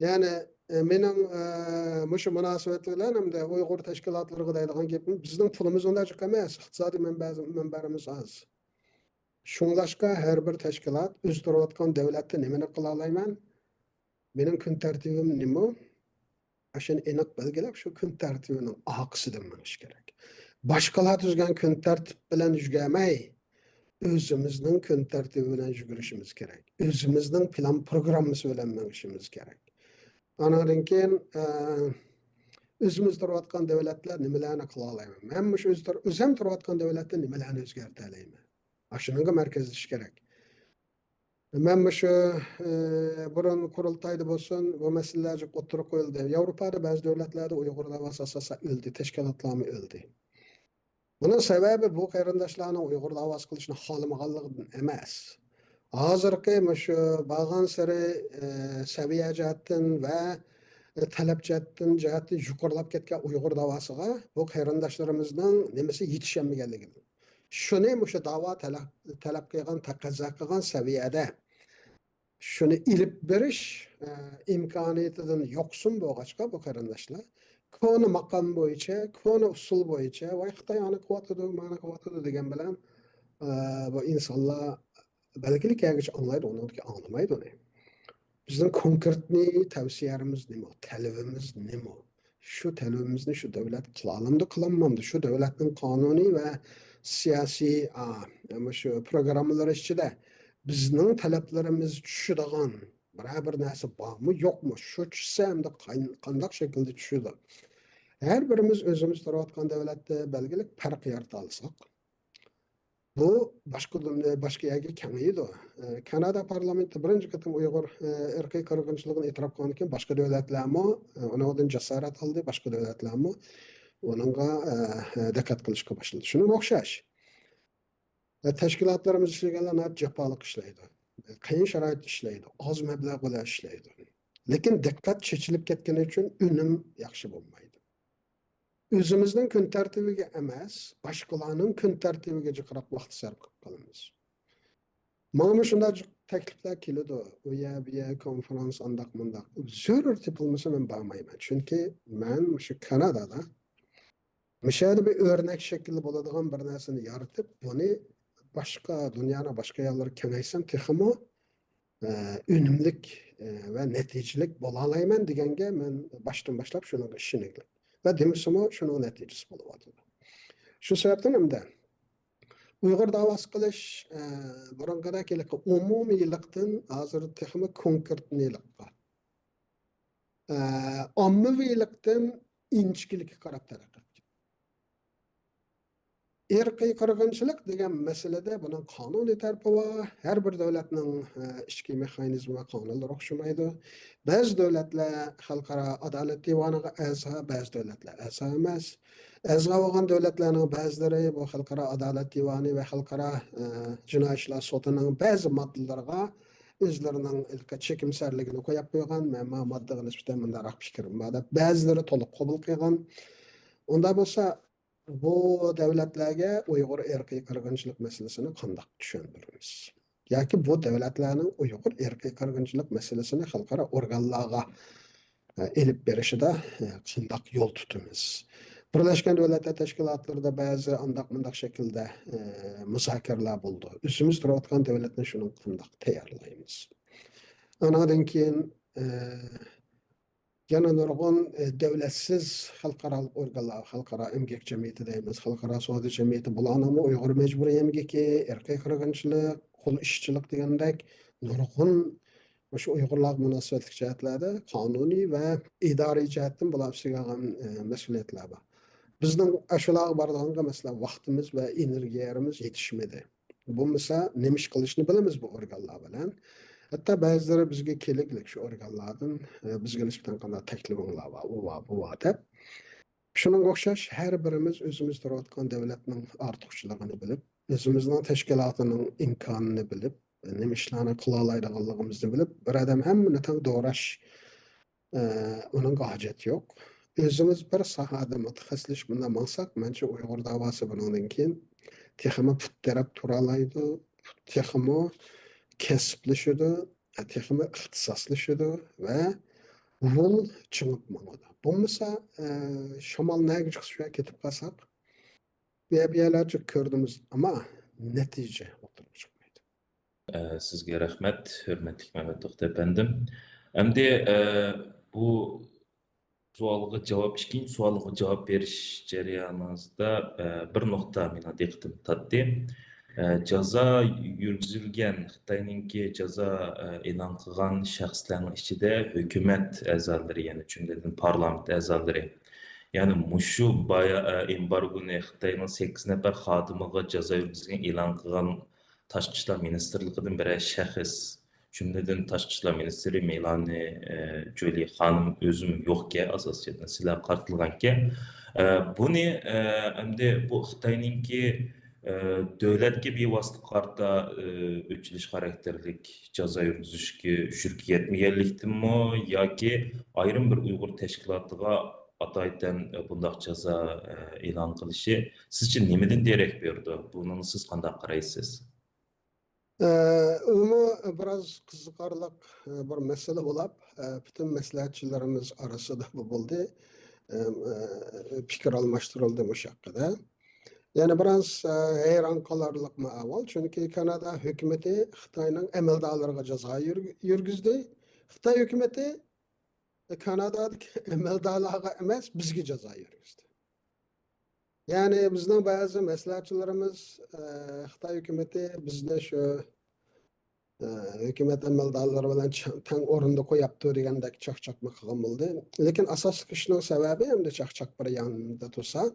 يەنى، ئە، مېنىڭ، ئە، مۇشۇ مۇناسىۋەت بىلەن ھەمدە ئۇيغۇر تەشكىلاتلىرىغا دەيدىغان گېپىم، بىزنىڭ پۇلىمىز ئۇنداق جىق ئەمەس، ئىقتىسادىي مەنبە-، مەنبەلىرىمىز ئاز. شۇڭلاشقا ھەر بىر تەشكىلات ئۆزى تۇرۇۋاتقان دۆلەتتە نېمىنى قىلالايمەن؟ مېنىڭ كۈن تەرتىپىم نېمە؟ ئاشۇنى ئېنىق بەلگىلەپ، شۇ كۈن تەرتىپىنىڭ ئارقىسىدىن مېڭىش كېرەك. باشقىلار تۈزگەن كۈن تەرتىپ بىلەن يۈگەرمەي، ئۆزىمىزنىڭ كۈن تەرتىپى بىلەن يۈگۈرۈشىمىز كېرەك. ئۆزىمىزنىڭ پىلان پروگراممىسى بىلەن مېڭىشىمىز كېرەك. ئانىڭدىن كېيىن، ئە، ئۆزىمىز تۇرۇۋاتقان دۆلەتلەر نېمىلەرنى قىلالايمەن؟ مەن مۇشۇ ئۆز تۇر-، ئۆزۈم تۇرۇۋاتقان دۆلەتتە نېمىلەرنى ئۆزگەرتەلەيمەن؟ ئاشۇنىڭغا مەركەزلىشىش كېرەك. مەن مۇشۇ، ئى، بۇرۇن قۇرۇلتايدا بولسۇن، بۇ مەسىلىلەر جىق ئوتتۇرىغا قويۇلدى. ياۋروپادا بەزى دۆلەتلەردە ئۇيغۇر داۋاسى ئاساسەن ئۆلدى، تەشكىلاتلارمۇ ئۆلدى. بۇنىڭ سەۋەبى بۇ قېرىنداشلارنىڭ ئۇيغۇر داۋاسى قىلىشنى خالىمىغانلىقىدىن ئەمەس. ھازىرقى مۇشۇ بارغانسېرى، ئى، سەۋىيە جەھەتتىن ۋە تەلەپ جەھەتتىن، جەھەتتىن يۇقىرىلاپ كەتكەن ئۇيغۇر داۋاسىغا بۇ قېرىنداشلىرىمىزنىڭ نېمىسى يېتىشەلمىگەنلىكىدىن. شۇنى مۇشۇ داۋا تەلەپ، تەلەپ قىلغان، تەقەززا قىلغان سەۋىيەدە شۇنى ئېلىپ بېرىش، ئە، ئىمكانىيىتىدىن يوقسۇن بولغاچقا، بۇ قېرىنداشلار كونا ماقام بويىچە، كونا ئۇسۇل بويىچە، ۋاي، خىتاي ئانا قىلىۋاتىدۇ، مانا قىلىۋاتىدۇ دېگەن بىلەن، ئە، بۇ ئىنسانلار بەلگىلىك يەرگىچە ئاڭلايدۇ، ئۇنىڭدىن كېيىن ئاڭلىمايدۇ ئۇنى. بىزنىڭ كونكرېتنىي تەۋسىيەمىز نېمە؟ تەلىپىمىز نېمە؟ شۇ تەلىپىمىزنى شۇ دۆلەت قىلالامدۇ، قىلالمامدۇ؟ شۇ دۆلەتنىڭ قانۇنىي ۋە سىياسىي، ئا، مۇشۇ پروگراممىلىرى ئىچىدە بىزنىڭ تەلەپلىرىمىز چۈشىدىغان بىرەر بىر نەرسە بارمۇ، يوقمۇ؟ شۇ چۈشسە، ئەمدى قاي-، قانداق شەكىلدە چۈشىدۇ؟ ھەر بىرىمىز ئۆزىمىز تۇرۇۋاتقان دۆلەتتە بەلگىلىك پەرق يارىتالىساق، بۇ باشقا دۇنيا، باشقا يەرگە كېڭىيىدۇ. ئە، كانادا پارلامېنتى بىرىنچى قېتىم ئۇيغۇر، ئە، ئىرقىي قىرغىنچىلىقىنى ئېتىراپ قىلغاندىن كېيىن، باشقا دۆلەتلەرمۇ، ئە، ئۇنىڭدىن جاسارەت ئالدى، باشقا دۆلەتلەرمۇ ئۇنىڭغا، ئە، ئە، دىققەت قىلىشقا باشلىدى. شۇنىڭغا ئوخشاش. ئە، تەشكىلاتلىرىمىز ئىشلىگەنلەر ناھايىتى جاپالىق ئىشلەيدۇ. قىيىن شارائىتتا ئىشلەيدۇ. ئاز مەبلەغ بىلەن ئىشلەيدۇ. لېكىن دىققەت چېچىلىپ كەتكىنى ئۈچۈن ئۈنۈم ياخشى بولمايدۇ. ئۆزىمىزنىڭ كۈن تەرتىپىگە ئەمەس، باشقىلارنىڭ كۈن تەرتىپىگە جىقراق ۋاقىت سەرپ قىلىپ قالىمىز. ماڭىمۇ شۇنداق جىق تەكلىپلەر كېلىدۇ. ئۇ يەر، بۇ يەر، كونفرانس، ئانداق، مۇنداق. زۆرۈر تېپىلمىسا، مەن بارمايمەن. چۈنكى مەن مۇشۇ كانادادا، مۇشۇ يەردە بىر ئۆرنەك شەكلىدە بولىدىغان بىر نەرسىنى يارىتىپ، بۇنى باشقا، دۇنيانىڭ باشقا يەرلىرىگە كېڭەيتسەم، تېخىمۇ ئە، ئۈنۈملۈك، ئە، ۋە نەتىجىلىك بولالايمەن دېگەنگە مەن باشتىن باشلاپ شۇنىڭغا ئىشىنىگلىك. ۋە دېمىسىمۇ شۇنىڭ نەتىجىسى بولۇۋاتىدۇ. شۇ سەۋەبتىن ئەمدى ئۇيغۇر داۋاسى قىلىش، ئە، بۇرۇنقىدەك ھېلىقى ئومۇمىيلىقتىن ھازىر تېخىمۇ كونكرېتنىيلىققا، ئە، ئاممىۋىلىقتىن ئىنچىكىلىككە قاراپ تەرەققىي قىلدى. ئىرقىي قىرغىنچىلىق دېگەن مەسىلىدە بۇنىڭ قانۇنىي تەرىپى بار. ھەر بىر دۆلەتنىڭ، ئە، ئىچكى مېخانىزمى ۋە قانۇنلىرى ئوخشىمايدۇ. بەزى دۆلەتلەر خەلقئارا ئادالەت دىۋانىغا ئەزا، بەزى دۆلەتلەر ئەزا ئەمەس. ئەزا بولغان دۆلەتلەرنىڭ بەزىلىرى بۇ خەلقئارا ئادالەت دىۋانى ۋە خەلقئارا، ئە، جىنايى ئىشلار سوتىنىڭ بەزى ماددىلىرىغا ئۆزلىرىنىڭ ھېلىقى چېكىمسەرلىكىنى قويۇپ قويغان، مەن ما ماددىغا نىسبەتەن مۇنداقراق پىكرىم بار دەپ، بەزىلىرى تولۇق قوبۇل قىلغان. ئۇنداق بولسا، بۇ دۆلەتلەرگە ئۇيغۇر ئىرقىي قىرغىنچىلىق مەسىلىسىنى قانداق چۈشەندۈرىمىز؟ ياكى بۇ دۆلەتلەرنىڭ ئۇيغۇر ئىرقىي قىرغىنچىلىق مەسىلىسىنى خەلقئارا ئورگانلارغا، ئە، ئېلىپ بېرىشىدا، ئە، قانداق يول تۇتىمىز؟ بىرلەشكەن دۆلەتلەر تەشكىلاتلىرىدا بەزى ئانداق مۇنداق شەكىلدە، ئە، مۇزاكىرىلەر بولىدۇ. ئۆزىمىز تۇرۇۋاتقان دۆلەتنى شۇنىڭغا قانداق تەييارلايمىز؟ ئانىڭدىن كېيىن، ئە، يەنە نۇرغۇن، ئە، دۆلەتسىز خەلقئارالىق ئورگانلار، خەلقئارا ئەمگەك جەمئىيىتى دەيمىز، خەلقئارا سودا جەمئىيىتى، بۇلارنىڭمۇ ئۇيغۇر مەجبۇرىي ئەمگىكى، ئىرقىي قىرغىنچىلىق، قۇل ئىشچىلىق دېگەندەك نۇرغۇن مۇشۇ ئۇيغۇرلارغا مۇناسىۋەتلىك جەھەتلەردە قانۇنىي ۋە ئىدارىي جەھەتتىن بۇلار ئۈستىگە ئالغان، ئە، مەسئۇلىيەتلەر بار. بىزنىڭ ئاشۇلارغا بارىدىغانغا، مەسىلەن، ۋاقتىمىز ۋە ئېنېرگىيەمىز يېتىشمىدى. بولمىسا، نېمە ئىش قىلىشنى بىلىمىز بۇ ئورگانلار بىلەن. ھەتتا بەزىلىرى بىزگە كېلىگلىك شۇ ئورگانلاردىن، ئە، بىزگە نىسبەتەن قانداق تەكلىپىڭلار بار، ئۇ بار، بۇ بار دەپ. شۇنىڭغا ئوخشاش، ھەر بىرىمىز ئۆزىمىز تۇرۇۋاتقان دۆلەتنىڭ ئارتۇقچىلىقىنى بىلىپ، ئۆزىمىزنىڭ تەشكىلاتىنىڭ ئىمكانىنى بىلىپ، نېمە ئىشلارنى قىلالايدىغانلىقىمىزنى بىلىپ، بىر ئادەم ھەممىنى تەڭ دوراش، ئە، ئۇنىڭغا ھاجەت يوق. ئۆزىمىز بىر ساھەدە مۇتەخەسسىسلىشىپ مۇنداق ماڭساق، مەنچە ئۇيغۇر داۋاسى بۇنىڭدىن كېيىن تېخىمۇ پۇت تىرەپ تۇرالايدۇ، تېخىمۇ كەسىپلىشىدۇ، تېخىمۇ ئىختىساسلىشىدۇ ۋە ۋول چىڭىپ ماڭىدۇ. بولمىسا، ئە، شامال نەگە چىقسا شۇ يەرگە كېتىپ قالساق، بۇ يەر، بۇ يەرلەرچە كۆردىمىز، ئەمما نەتىجە ئوتتۇرىغا چىقمايدۇ. ئە، سىزگە رەھمەت، ھۆرمەتلىك مەمەت توختى ئەپەندىم. ئەمدى، ئە، بۇ سوئالغا جاۋاب، ئىككىنچى سوئالغا جاۋاب بېرىش جەريانىڭىزدا، ئە، بىر نۇقتا مېنىڭ دىققىتىمنى تارتتى. ئە، جازا يۈرگۈزۈلگەن، خىتاينىڭكى جازا، ئە، ئېلان قىلغان شەخسلەرنىڭ ئىچىدە ھۆكۈمەت ئەزالىرى، يەنى جۈملىدىن پارلامېنت ئەزالىرى، يەنى مۇشۇ بايا-، ئە، ئېمبارگونى، خىتاينىڭ سەككىز نەپەر خادىمىغا جازا يۈرگۈزگەن ئېلان قىلغان تاشقى ئىشلار مىنىستىرلىقىدىن بىرەر شەخس، جۈملىدىن تاشقى ئىشلار مىنىستىرى مېلانى، ئە، جولى خانىم ئۆزىمۇ يوقكەن، ئاساسىي جەھەتتىن سىلەرگە قارىتىلغانكەن. ئە، بۇنى، ئە، ئەمدى بۇ خىتاينىڭكى، ئە، دۆلەتكە بىۋاسىتە قارىتا، ئە، ئۆچ ئېلىش خاراكتېرلىك جازا يۈرگۈزۈشكە ھۆججىتى يەتمىگەنلىكتىنمۇ ياكى ئايرىم بىر ئۇيغۇر تەشكىلاتىغا ئاتايىتەن، ئە، بۇنداق جازا، ئە، ئېلان قىلىشى سىزچە نېمىدىن دېرەك بېرىدۇ؟ بۇنىڭغا سىز قانداق قارايسىز؟ ئە، ئۇمۇ بىراز قىزىقارلىق، ئە، بىر مەسىلە بولاپ، ئە، پۈتۈن مەسلىھەتچىلىرىمىز ئارىسىدا بۇ بولدى. ئە، ئە، پىكىر ئالماشتۇرۇلدى مۇشۇ ھەققىدە. يەنە بىراز، ئە، ھەيران قالارلىقمۇ ئەھۋال، چۈنكى كانادا ھۆكۈمىتى خىتاينىڭ ئەمەلدارلىرىغا جازا يۈرگ-، يۈرگۈزدى. خىتاي ھۆكۈمىتى كانادادىكى ئەمەلدارلارغا ئەمەس، بىزگە جازا يۈرگۈزدى. يەنى بىزنىڭ بەزى مەسلىھەتچىلىرىمىز، ئە، خىتاي ھۆكۈمىتى بىزنى شۇ، ئە، ھۆكۈمەت ئەمەلدارلىرى بىلەن چ-، تەڭ ئورۇندا قوياپتۇ دېگەندەك چاقچاقمۇ قىلغان بولدى. لېكىن ئاساسلىق ئىشنىڭ سەۋەبى، ئەمدى چاقچاق بىر ياندا تۇرسا،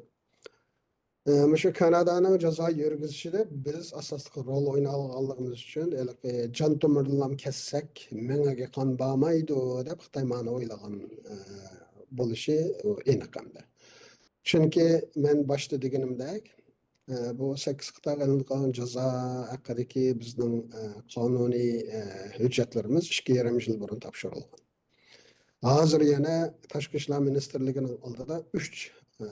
ئە، مۇشۇ كانادانىڭ جازا يۈرگۈزۈشىدە بىز ئاساسلىق رول ئويناۋالغانلىقىمىز ئۈچۈن، ھېلىقى جان تومۇرىنىلا كەسسەك، مېڭىگە قان بارمايدۇ، دەپ خىتاي مانا ئويلىغان، ئە، بولۇشى ئېنىق ئەمدى. چۈنكى مەن باشتا دېگىنىمدەك، ئە، بۇ سەككىز قىتئاغا ئېلىنغان جازا ھەققىدىكى بىزنىڭ، ئە، قانۇنىي، ئە، ھۆججەتلىرىمىز ئىككى يېرىم يىل بۇرۇن تاپشۇرۇلغان. ھازىر يەنە تاشقى ئىشلار مىنىستىرلىكىنىڭ ئالدىدا ئۈچ، ئە،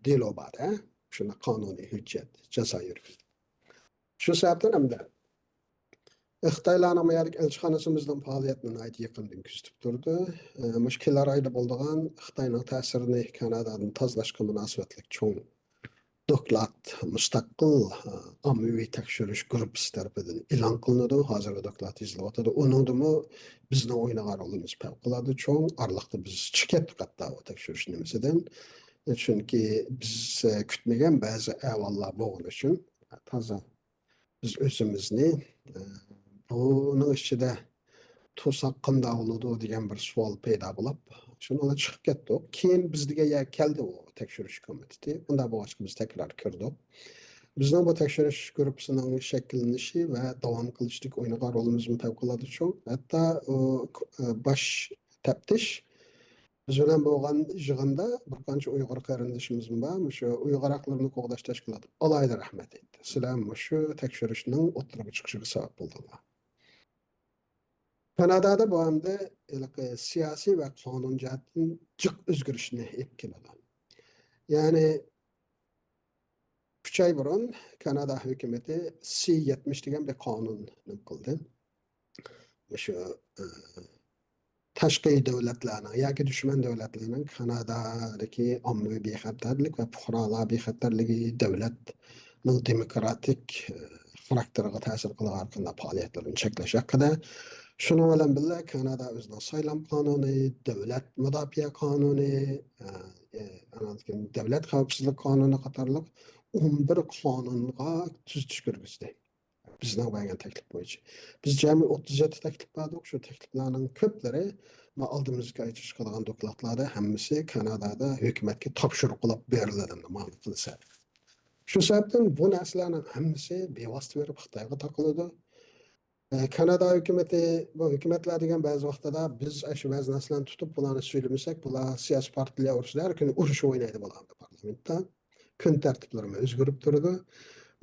دېلو بار، ھە؟ شۇنداق قانۇنىي ھۆججەت، جازا يۈرگۈزدى. شۇ سەۋەبتىن ئەمدى خىتايلارنىڭ بۇ يەردىكى ئەلچىخانىسى بىزنىڭ پائالىيەتنى ناھايىتى يېقىندىن كۆزىتىپ تۇرىدۇ. ئە، مۇشۇ كېلەر ئايدا بولىدىغان خىتاينىڭ تەسىرىنى كانادادىن تازىلاشقا مۇناسىۋەتلىك چوڭ دوكلات مۇستەقىل، ئە، ئاممىۋى تەكشۈرۈش گۇرۇپپىسى تەرىپىدىن ئېلان قىلىنىدۇ. ھازىر دوكلات يېزىلىۋاتىدۇ. ئۇنىڭدىمۇ بىزنىڭ ئوينىغان رولىمىز پەۋقۇلئاددە چوڭ. ئارىلىقتا بىز چىقىپ كەتتۇق ھەتتا ئۇ تەكشۈرۈش نېمىسىدىن. چۈنكى بىز، ئە، كۈتمىگەن بەزى ئەھۋاللار بولغىنى ئۈچۈن تازا بىز ئۆزىمىزنى، ئە، بۇنىڭ ئىچىدە تۇرساق قانداق بولىدۇ دېگەن بىر سوئال پەيدا بولۇپ، شۇنىڭ بىلەن چىقىپ كەتتۇق. كېيىن بىز دېگەن يەرگە كەلدى ئۇ تەكشۈرۈش كومىتېتى. ئۇنداق بولغاچقا بىز تەكرار كۆردۇق. بىزنىڭ بۇ تەكشۈرۈش گۇرۇپپىسىنىڭ شەكىللىنىشى ۋە داۋام قىلىشىدىكى ئوينىغان رولىمىزمۇ پەۋقۇلئاددە چوڭ. ھەتتا ئۇ، ئە، باش تەپتىش بىز بىلەن بولغان يىغىندا بىر قانچە ئۇيغۇر قېرىندىشىمىزمۇ بار. مۇشۇ ئۇيغۇر ھەقلىرىنى قوغداش تەشكىلاتى ئالاھىدە رەھمەت ئېيتتى. سىلەر مۇشۇ تەكشۈرۈشنىڭ ئوتتۇرىغا چىقىشىغا سەۋەب بولدۇڭلار. كانادادا بۇ ئەمدى ھېلىقى سىياسىي ۋە قانۇن جەھەتتىن جىق ئۆزگىرىشنى ئېلىپ كېلىدۇ. يەنى ئۈچ ئاي بۇرۇن كانادا ھۆكۈمىتى سى يەتمىش دېگەن بىر قانۇن نېمە قىلدى. مۇشۇ، ئە، تاشقى دۆلەتلەرنىڭ ياكى دۈشمەن دۆلەتلەرنىڭ كانادادىكى ئاممىۋى بىخەتەرلىك ۋە پۇقرالار بىخەتەرلىكى دۆلەتنىڭ دېموكراتىك، ئە، خاراكتېرىغا تەسىر قىلىدىغان ھەر قانداق پائالىيەتلىرىنى چەكلەش ھەققىدە. شۇنىڭ بىلەن بىللە، كانادا ئۆزىنىڭ سايلام قانۇنى، دۆلەت مۇداپىئە قانۇنى، ئە، ئە، ئانان كېيىن دۆلەت خەۋپسىزلىك قانۇنى قاتارلىق ئون بىر قانۇنغا تۈزىتىش كىرگۈزدى. بىزنىڭ بەرگەن تەكلىپ بويىچە. بىز جەمئىي ئوتتۇز يەتتە تەكلىپ بەردۇق. شۇ تەكلىپلەرنىڭ كۆپلىرى ما ئالدىمىزدىكى ئايدا چىقىدىغان دوكلاتلاردا ھەممىسى كانادادا ھۆكۈمەتكە تاپشۇرۇق قىلىپ بېرىلىدۇ، مانا قىلسا. شۇ سەۋەبتىن بۇ نەرسىلەرنىڭ ھەممىسى بىۋاسىتە بېرىپ خىتايغا تاقىلىدۇ. ئە، كانادا ھۆكۈمىتى، بۇ ھۆكۈمەتلەر دېگەن بەزى ۋاقتىدا بىز ئاشۇ بەزى نەرسىلەرنى تۇتۇپ، بۇلارنى سۈيلىمىسەك، بۇلار سىياسىي پارتىيىلەر ئۇرۇشىدا ھەر كۈنى ئۇرۇش ئوينايدۇ بۇلار پارلامېنتتا. كۈن تەرتىپلىرىمۇ ئۆزگىرىپ تۇرىدۇ.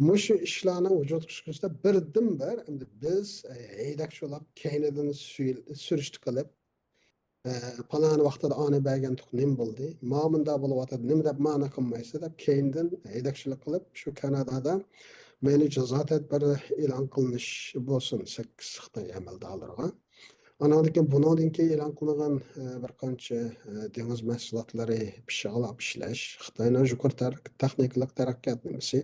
مۇشۇ ئىشلارنىڭ ۋۇجۇدقا چىقىشىدا بىردىنبىر ئەمدى بىز، ئە، ھەيدەكچى بولاپ، كەينىدىن سۈي-، سۈرۈشتە قىلىپ، ئە، پالانى ۋاقتىدا ئانى بەرگەنتۇق، نېمە بولدى؟ ما مۇنداق بولۇۋاتىدۇ، نېمە دەپ مانا قىلمايسىز دەپ كەينىدىن ھەيدەكچىلىك قىلىپ، شۇ كانادادا مەيلى جازا تەدبىرى ئېلان قىلىنىش بولسۇن، سەككىز خىتاي ئەمەلدارلىرىغا. ئاناندىن كېيىن بۇنىڭدىن كېيىن ئېلان قىلىنغان، ئە، بىر قانچە، ئە، دېڭىز مەھسۇلاتلىرى پىششىقلاپ ئىشلەش، خىتاينىڭ يۇقىرى تەر-، تېخنىكىلىق تەرەققىيات نېمىسى،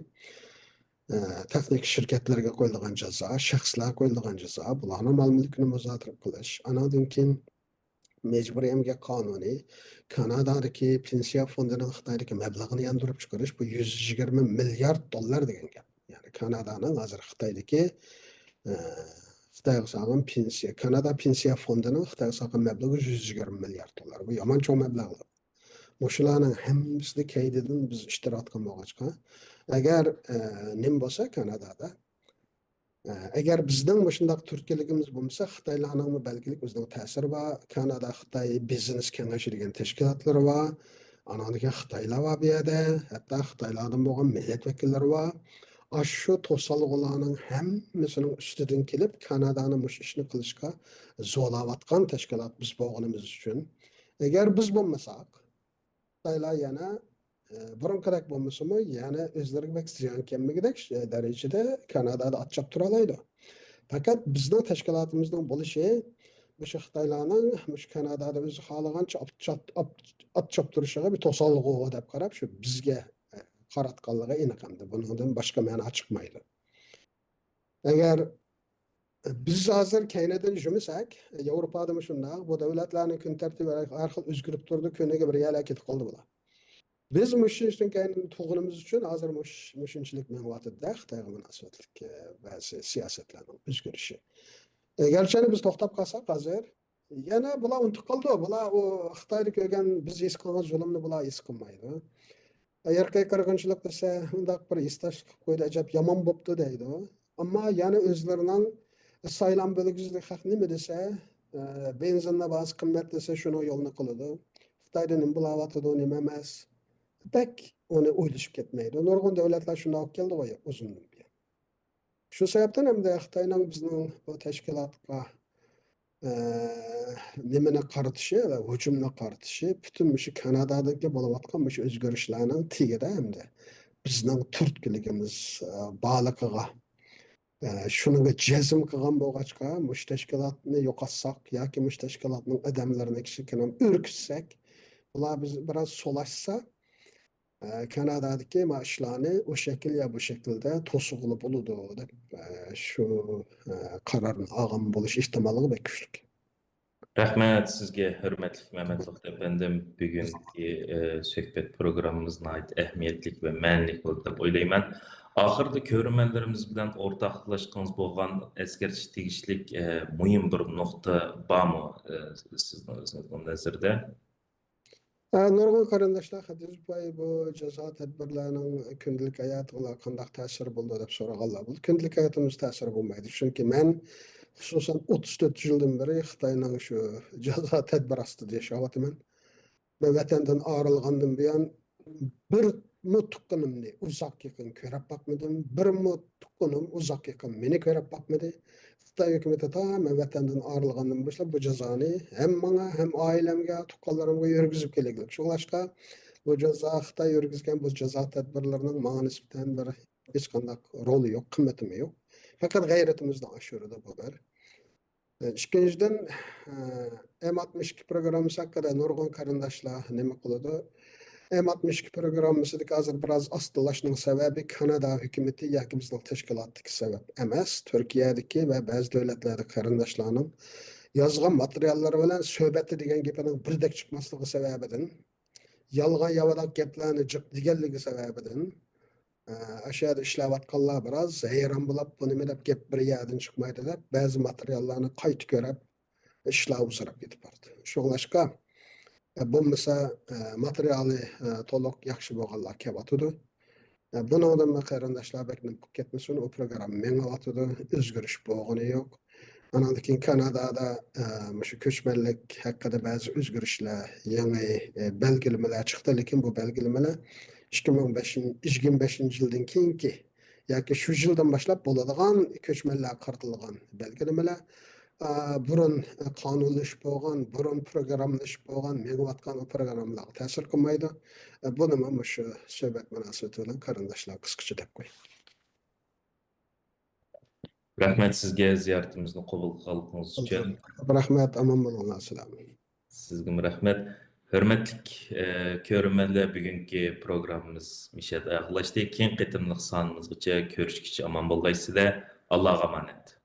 ئە، تېخنىكا شىركەتلىرىگە قويۇلغان جازا، شەخسلەرگە قويۇلغان جازا، بۇلارنىڭ مال مۈلكىنى مۇزاتىرە قىلىش. ئاناندىن كېيىن مەجبۇرىي ئەمگەك قانۇنى، كانادادىكى پېنسىيە فوندىنىڭ خىتايدىكى مەبلىغىنى ياندۇرۇپ چىقىرىش، بۇ يۈز يىگىرمە مىليارد دوللار دېگەن گەپ. يەنى كانادانىڭ ھازىر خىتايدىكى، ئە، خىتايغا سالغان پېنسىيە، كانادا پېنسىيە فوندىنىڭ خىتايغا سالغان مەبلىغى يۈز يىگىرمە مىليارد دوللار. بۇ يامان چوڭ مەبلەغلەر. مۇشۇلارنىڭ ھەممىسىنى كەينىدىن بىز ئىتتىرىۋاتقان بولغاچقا، ئەگەر، ئە، نېمە بولسا كانادادا، ئە، ئەگەر بىزنىڭ مۇشۇنداق تۈرتكىلىكىمىز بولمىسا، خىتايلارنىڭمۇ بەلگىلىك ئۆزىنىڭ تەسىرى بار. كانادا خىتاي بىزنېس كېڭىشى دېگەن تەشكىلاتلىرى بار. ئاناندىن كېيىن خىتايلار بار بۇ يەردە. ھەتتا خىتايلاردىن بولغان مىللەت ۋەكىللىرى بار. ئاشۇ توسالغۇلارنىڭ ھەممىسىنىڭ ئۈستىدىن كېلىپ، كانادانى مۇشۇ ئىشنى قىلىشقا زورلاۋاتقان تەشكىلات بىز بولغىنىمىز ئۈچۈن. ئەگەر بىز بولمىساق، خىتايلار يەنە، ئە، بۇرۇنقىدەك بولمىسىمۇ، يەنە ئۆزلىرىگە بەك زىيان كەلمىگۈدەك، ئە، دەرىجىدە كانادادا ئات چاپتۇرالايدۇ. پەقەت بىزنىڭ تەشكىلاتىمىزنىڭ بولۇشى مۇشۇ خىتايلارنىڭ مۇشۇ كانادادا ئۆزى خالىغانچە ئات چاپ-، ئات-، ئات چاپتۇرۇشىغا بىر توسالغۇ دەپ قاراپ، شۇ بىزگە، ئە، قاراتقانلىقى ئېنىق ئەمدى. بۇنىڭدىن باشقا مەنە چىقمايدۇ. ئەگەر بىز ھازىر كەينىدىن يۈرمىسەك، ياۋروپادىمۇ شۇنداق، بۇ دۆلەتلەرنىڭ كۈن تەرتىپى ھەر خىل ئۆزگىرىپ تۇرىدۇ، كۈنىگە بىر يەرلەرگە كېتىپ قالدى بۇلار. بىز مۇشۇ ئىشتىن كەينىدىن تۇرغىنىمىز ئۈچۈن ھازىر مۇش-، مۇشۇنچىلىك مېڭىۋاتىدۇ-دە، خىتايغا مۇناسىۋەتلىك، ئە، بەزى سىياسەتلەرنىڭ ئۆزگىرىشى. ئە، گەرچە بىز توختاپ قالساق ھازىر، يەنە بۇلار ئۇنتۇپ قالىدۇ. بۇلار ئۇ خىتايدا كۆرگەن، بىز ھېس قىلغان زۇلۇمنى بۇلار ھېس قىلمايدۇ. ئىرقىي قىرغىنچىلىق دېسە، مۇنداق بىر ھېسداشلىق قىلىپ قويدى، ئەجەب يامان بوپتۇ دەيدۇ. ئەمما يەنە ئۆزلىرىنىڭ سايلام بۆلگۈسىدىكى خەق نېمە دېسە، ئە، بېنزىننىڭ باھاسى قىممەت دېسە، شۇنىڭ يولىنى قىلىدۇ. خىتايدا نېمە بولاۋاتىدۇ، نېمە ئەمەس، بەك ئۇنى ئويلىشىپ كەتمەيدۇ. نۇرغۇن دۆلەتلەر شۇنداق بولۇپ كەلدىغۇ ئۇزۇندىن بۇيان. شۇ سەۋەبتىن ئەمدى خىتاينىڭ بىزنىڭ بۇ تەشكىلاتقا، ئە، نېمىنى قارىتىشى ۋە ھۇجۇمنى قارىتىشى پۈتۈن مۇشۇ كانادادىكى بولۇۋاتقان مۇشۇ ئۆزگىرىشلەرنىڭ تېگىدە ئەمدى بىزنىڭ تۈرتكىلىكىمىز، ئە، بارلىقىغا، ئە، شۇنىڭغا جەزم قىلغان بولغاچقا، مۇشۇ تەشكىلاتنى يوقاتساق ياكى مۇشۇ تەشكىلاتنىڭ ئادەملىرىنى كىشىلىكىنى ئۈركۈتسەك، بۇلار بىز بىراز سولاشسا، ئە، كانادادىكى ما ئىشلارنى ئۇ شەكىل يا بۇ شەكىلدە توسۇغىلى بولىدۇ دەپ، ئە، شۇ، ئە، قارارنى ئالغان بولۇش ئېھتىماللىقى بەك كۈچلۈك. رەھمەت سىزگە، ھۆرمەتلىك مەمەت توختى ئەپەندىم. بۈگۈنكى، ئە، سۆھبەت پروگراممىمىز ناھايىتى ئەھمىيەتلىك ۋە مەنىلىك بولدى دەپ ئويلايمەن. ئاخىرىدا كۆرۈرمەنلىرىمىز بىلەن ئورتاقلاشقىڭىز بولغان ئەسكەرتىشكە تېگىشلىك، ئە، مۇھىم بىر نۇقتا بارمۇ، ئە، سىزنىڭ ئۆزىڭىزنىڭ نەزىرىدە؟ ئە، نۇرغۇن قېرىنداشلار خەدىچە ئاپاي بۇ جازا تەدبىرلەرنىڭ كۈندىلىك ھاياتىغا قانداق تەسىرى بولىدۇ دەپ سورىغانلار. بۇ كۈندىلىك ھاياتىمىزغا تەسىرى بولمايدۇ. چۈنكى مەن خۇسۇسەن ئوتتۇز تۆت يىلدىن بېرى خىتاينىڭ شۇ جازا تەدبىرى ئاستىدا ياشاۋاتىمەن. مەن ۋەتەندىن ئايرىلغاندىن بۇيان بىرمۇ تۇغقىنىمنى ئۇزاق يېقىن كۆرۈپ باقمىدىم. بىرمۇ تۇغقىنىم ئۇزاق يېقىن مېنى كۆرۈپ باقمىدى. خىتاي ھۆكۈمىتى تا مەن ۋەتەندىن ئايرىلغاندىن باشلاپ بۇ جازانى ھەم ماڭا، ھەم ئائىلەمگە، تۇغقانلىرىمغا يۈرگۈزۈپ كېلىگلىك. شۇڭلاشقا بۇ جازا، خىتاي يۈرگۈزگەن بۇ جازا تەدبىرلىرىنىڭ ماڭا نىسبەتەن بىر ھېچقانداق رولى يوق، قىممىتىمۇ يوق. پەقەت غەيرىتىمىزنى ئاشۇرىدۇ بۇ بىر. ئىككىنچىدىن، ئېم ئاتمىش ئىككى پروگراممىسى ھەققىدە نۇرغۇن قېرىنداشلار نېمە قىلىدۇ؟ ئېم ئاتمىش ئىككى پروگراممىسىدىكى ھازىر بىراز ئاستىلاشنىڭ سەۋەبى كانادا ھۆكۈمىتى ياكى بىزنىڭ تەشكىلاتتىكى سەۋەب ئەمەس. تۈركىيەدىكى ۋە بەزى دۆلەتلەردىكى قېرىنداشلارنىڭ يازغان ماتېرىياللىرى بىلەن سۆھبەتتە دېگەن گېپىنىڭ بىردەك چىقماسلىقى سەۋەبىدىن، يالغان ياۋىداق گەپلەرنى جىق دېگەنلىكى سەۋەبىدىن، ئە، ئاشۇ يەردە ئىشلەۋاتقانلار بىراز ھەيران بولۇپ، بۇ نېمە دەپ گەپ بىر يەردىن چىقمايدۇ دەپ، بەزى ماتېرىياللارنى قايتا كۆرۈپ، ئىشلار ئۇزىراپ كېتىپ بارىدۇ. شۇڭلاشقا، ئە، بولمىسا، ئە، ماتېرىيالى، ئە، تولۇق ياخشى بولغانلار كېلىۋاتىدۇ. ئە، بۇنىڭدىنمۇ قېرىنداشلار بەك نېمە قىلىپ كەتمىسۇن، ئۇ پروگرامما مېڭىۋاتىدۇ، ئۆزگىرىش بولغىنى يوق. ئانىڭدىن كېيىن كانادادا، ئە، مۇشۇ كۆچمەنلىك ھەققىدە بەزى ئۆزگىرىشلەر، يېڭى، ئە، بەلگىلىمىلەر چىقتى، لېكىن بۇ بەلگىلىمىلەر ئىككى مىڭ بەشىنچى، يىگىرمە بەشىنچى يىلدىن كېيىنكى ياكى شۇ يىلدىن باشلاپ بولىدىغان كۆچمەنلەرگە قارىتىلغان بەلگىلىمىلەر. ئا، بۇرۇن قانۇنلىشىپ بولغان، بۇرۇن پروگراممىلىشىپ بولغان، مېڭىۋاتقان ئۇ پروگراممىلارغا تەسىر قىلمايدۇ. ئە، بۇنىمۇ مۇشۇ سۆھبەت مۇناسىۋىتى بىلەن قېرىنداشلارغا قىسقىچە دەپ قوياي. رەھمەت سىزگە زىيارىتىمىزنى قوبۇل قىلغانلىقىڭىز ئۈچۈن. رەھمەت، ئامان بولۇڭلار، سالام. سىزگىمۇ رەھمەت. ھۆرمەتلىك، ئە، كۆرۈرمەنلەر، بۈگۈنكى پروگراممىمىز مۇشۇ يەردە ئاخىرلاشتى. كېيىنكى قېتىملىق سانىمىزغىچە كۆرۈشكىچە ئامان بولغايسىلەر. ئاللاغا ئامانەت.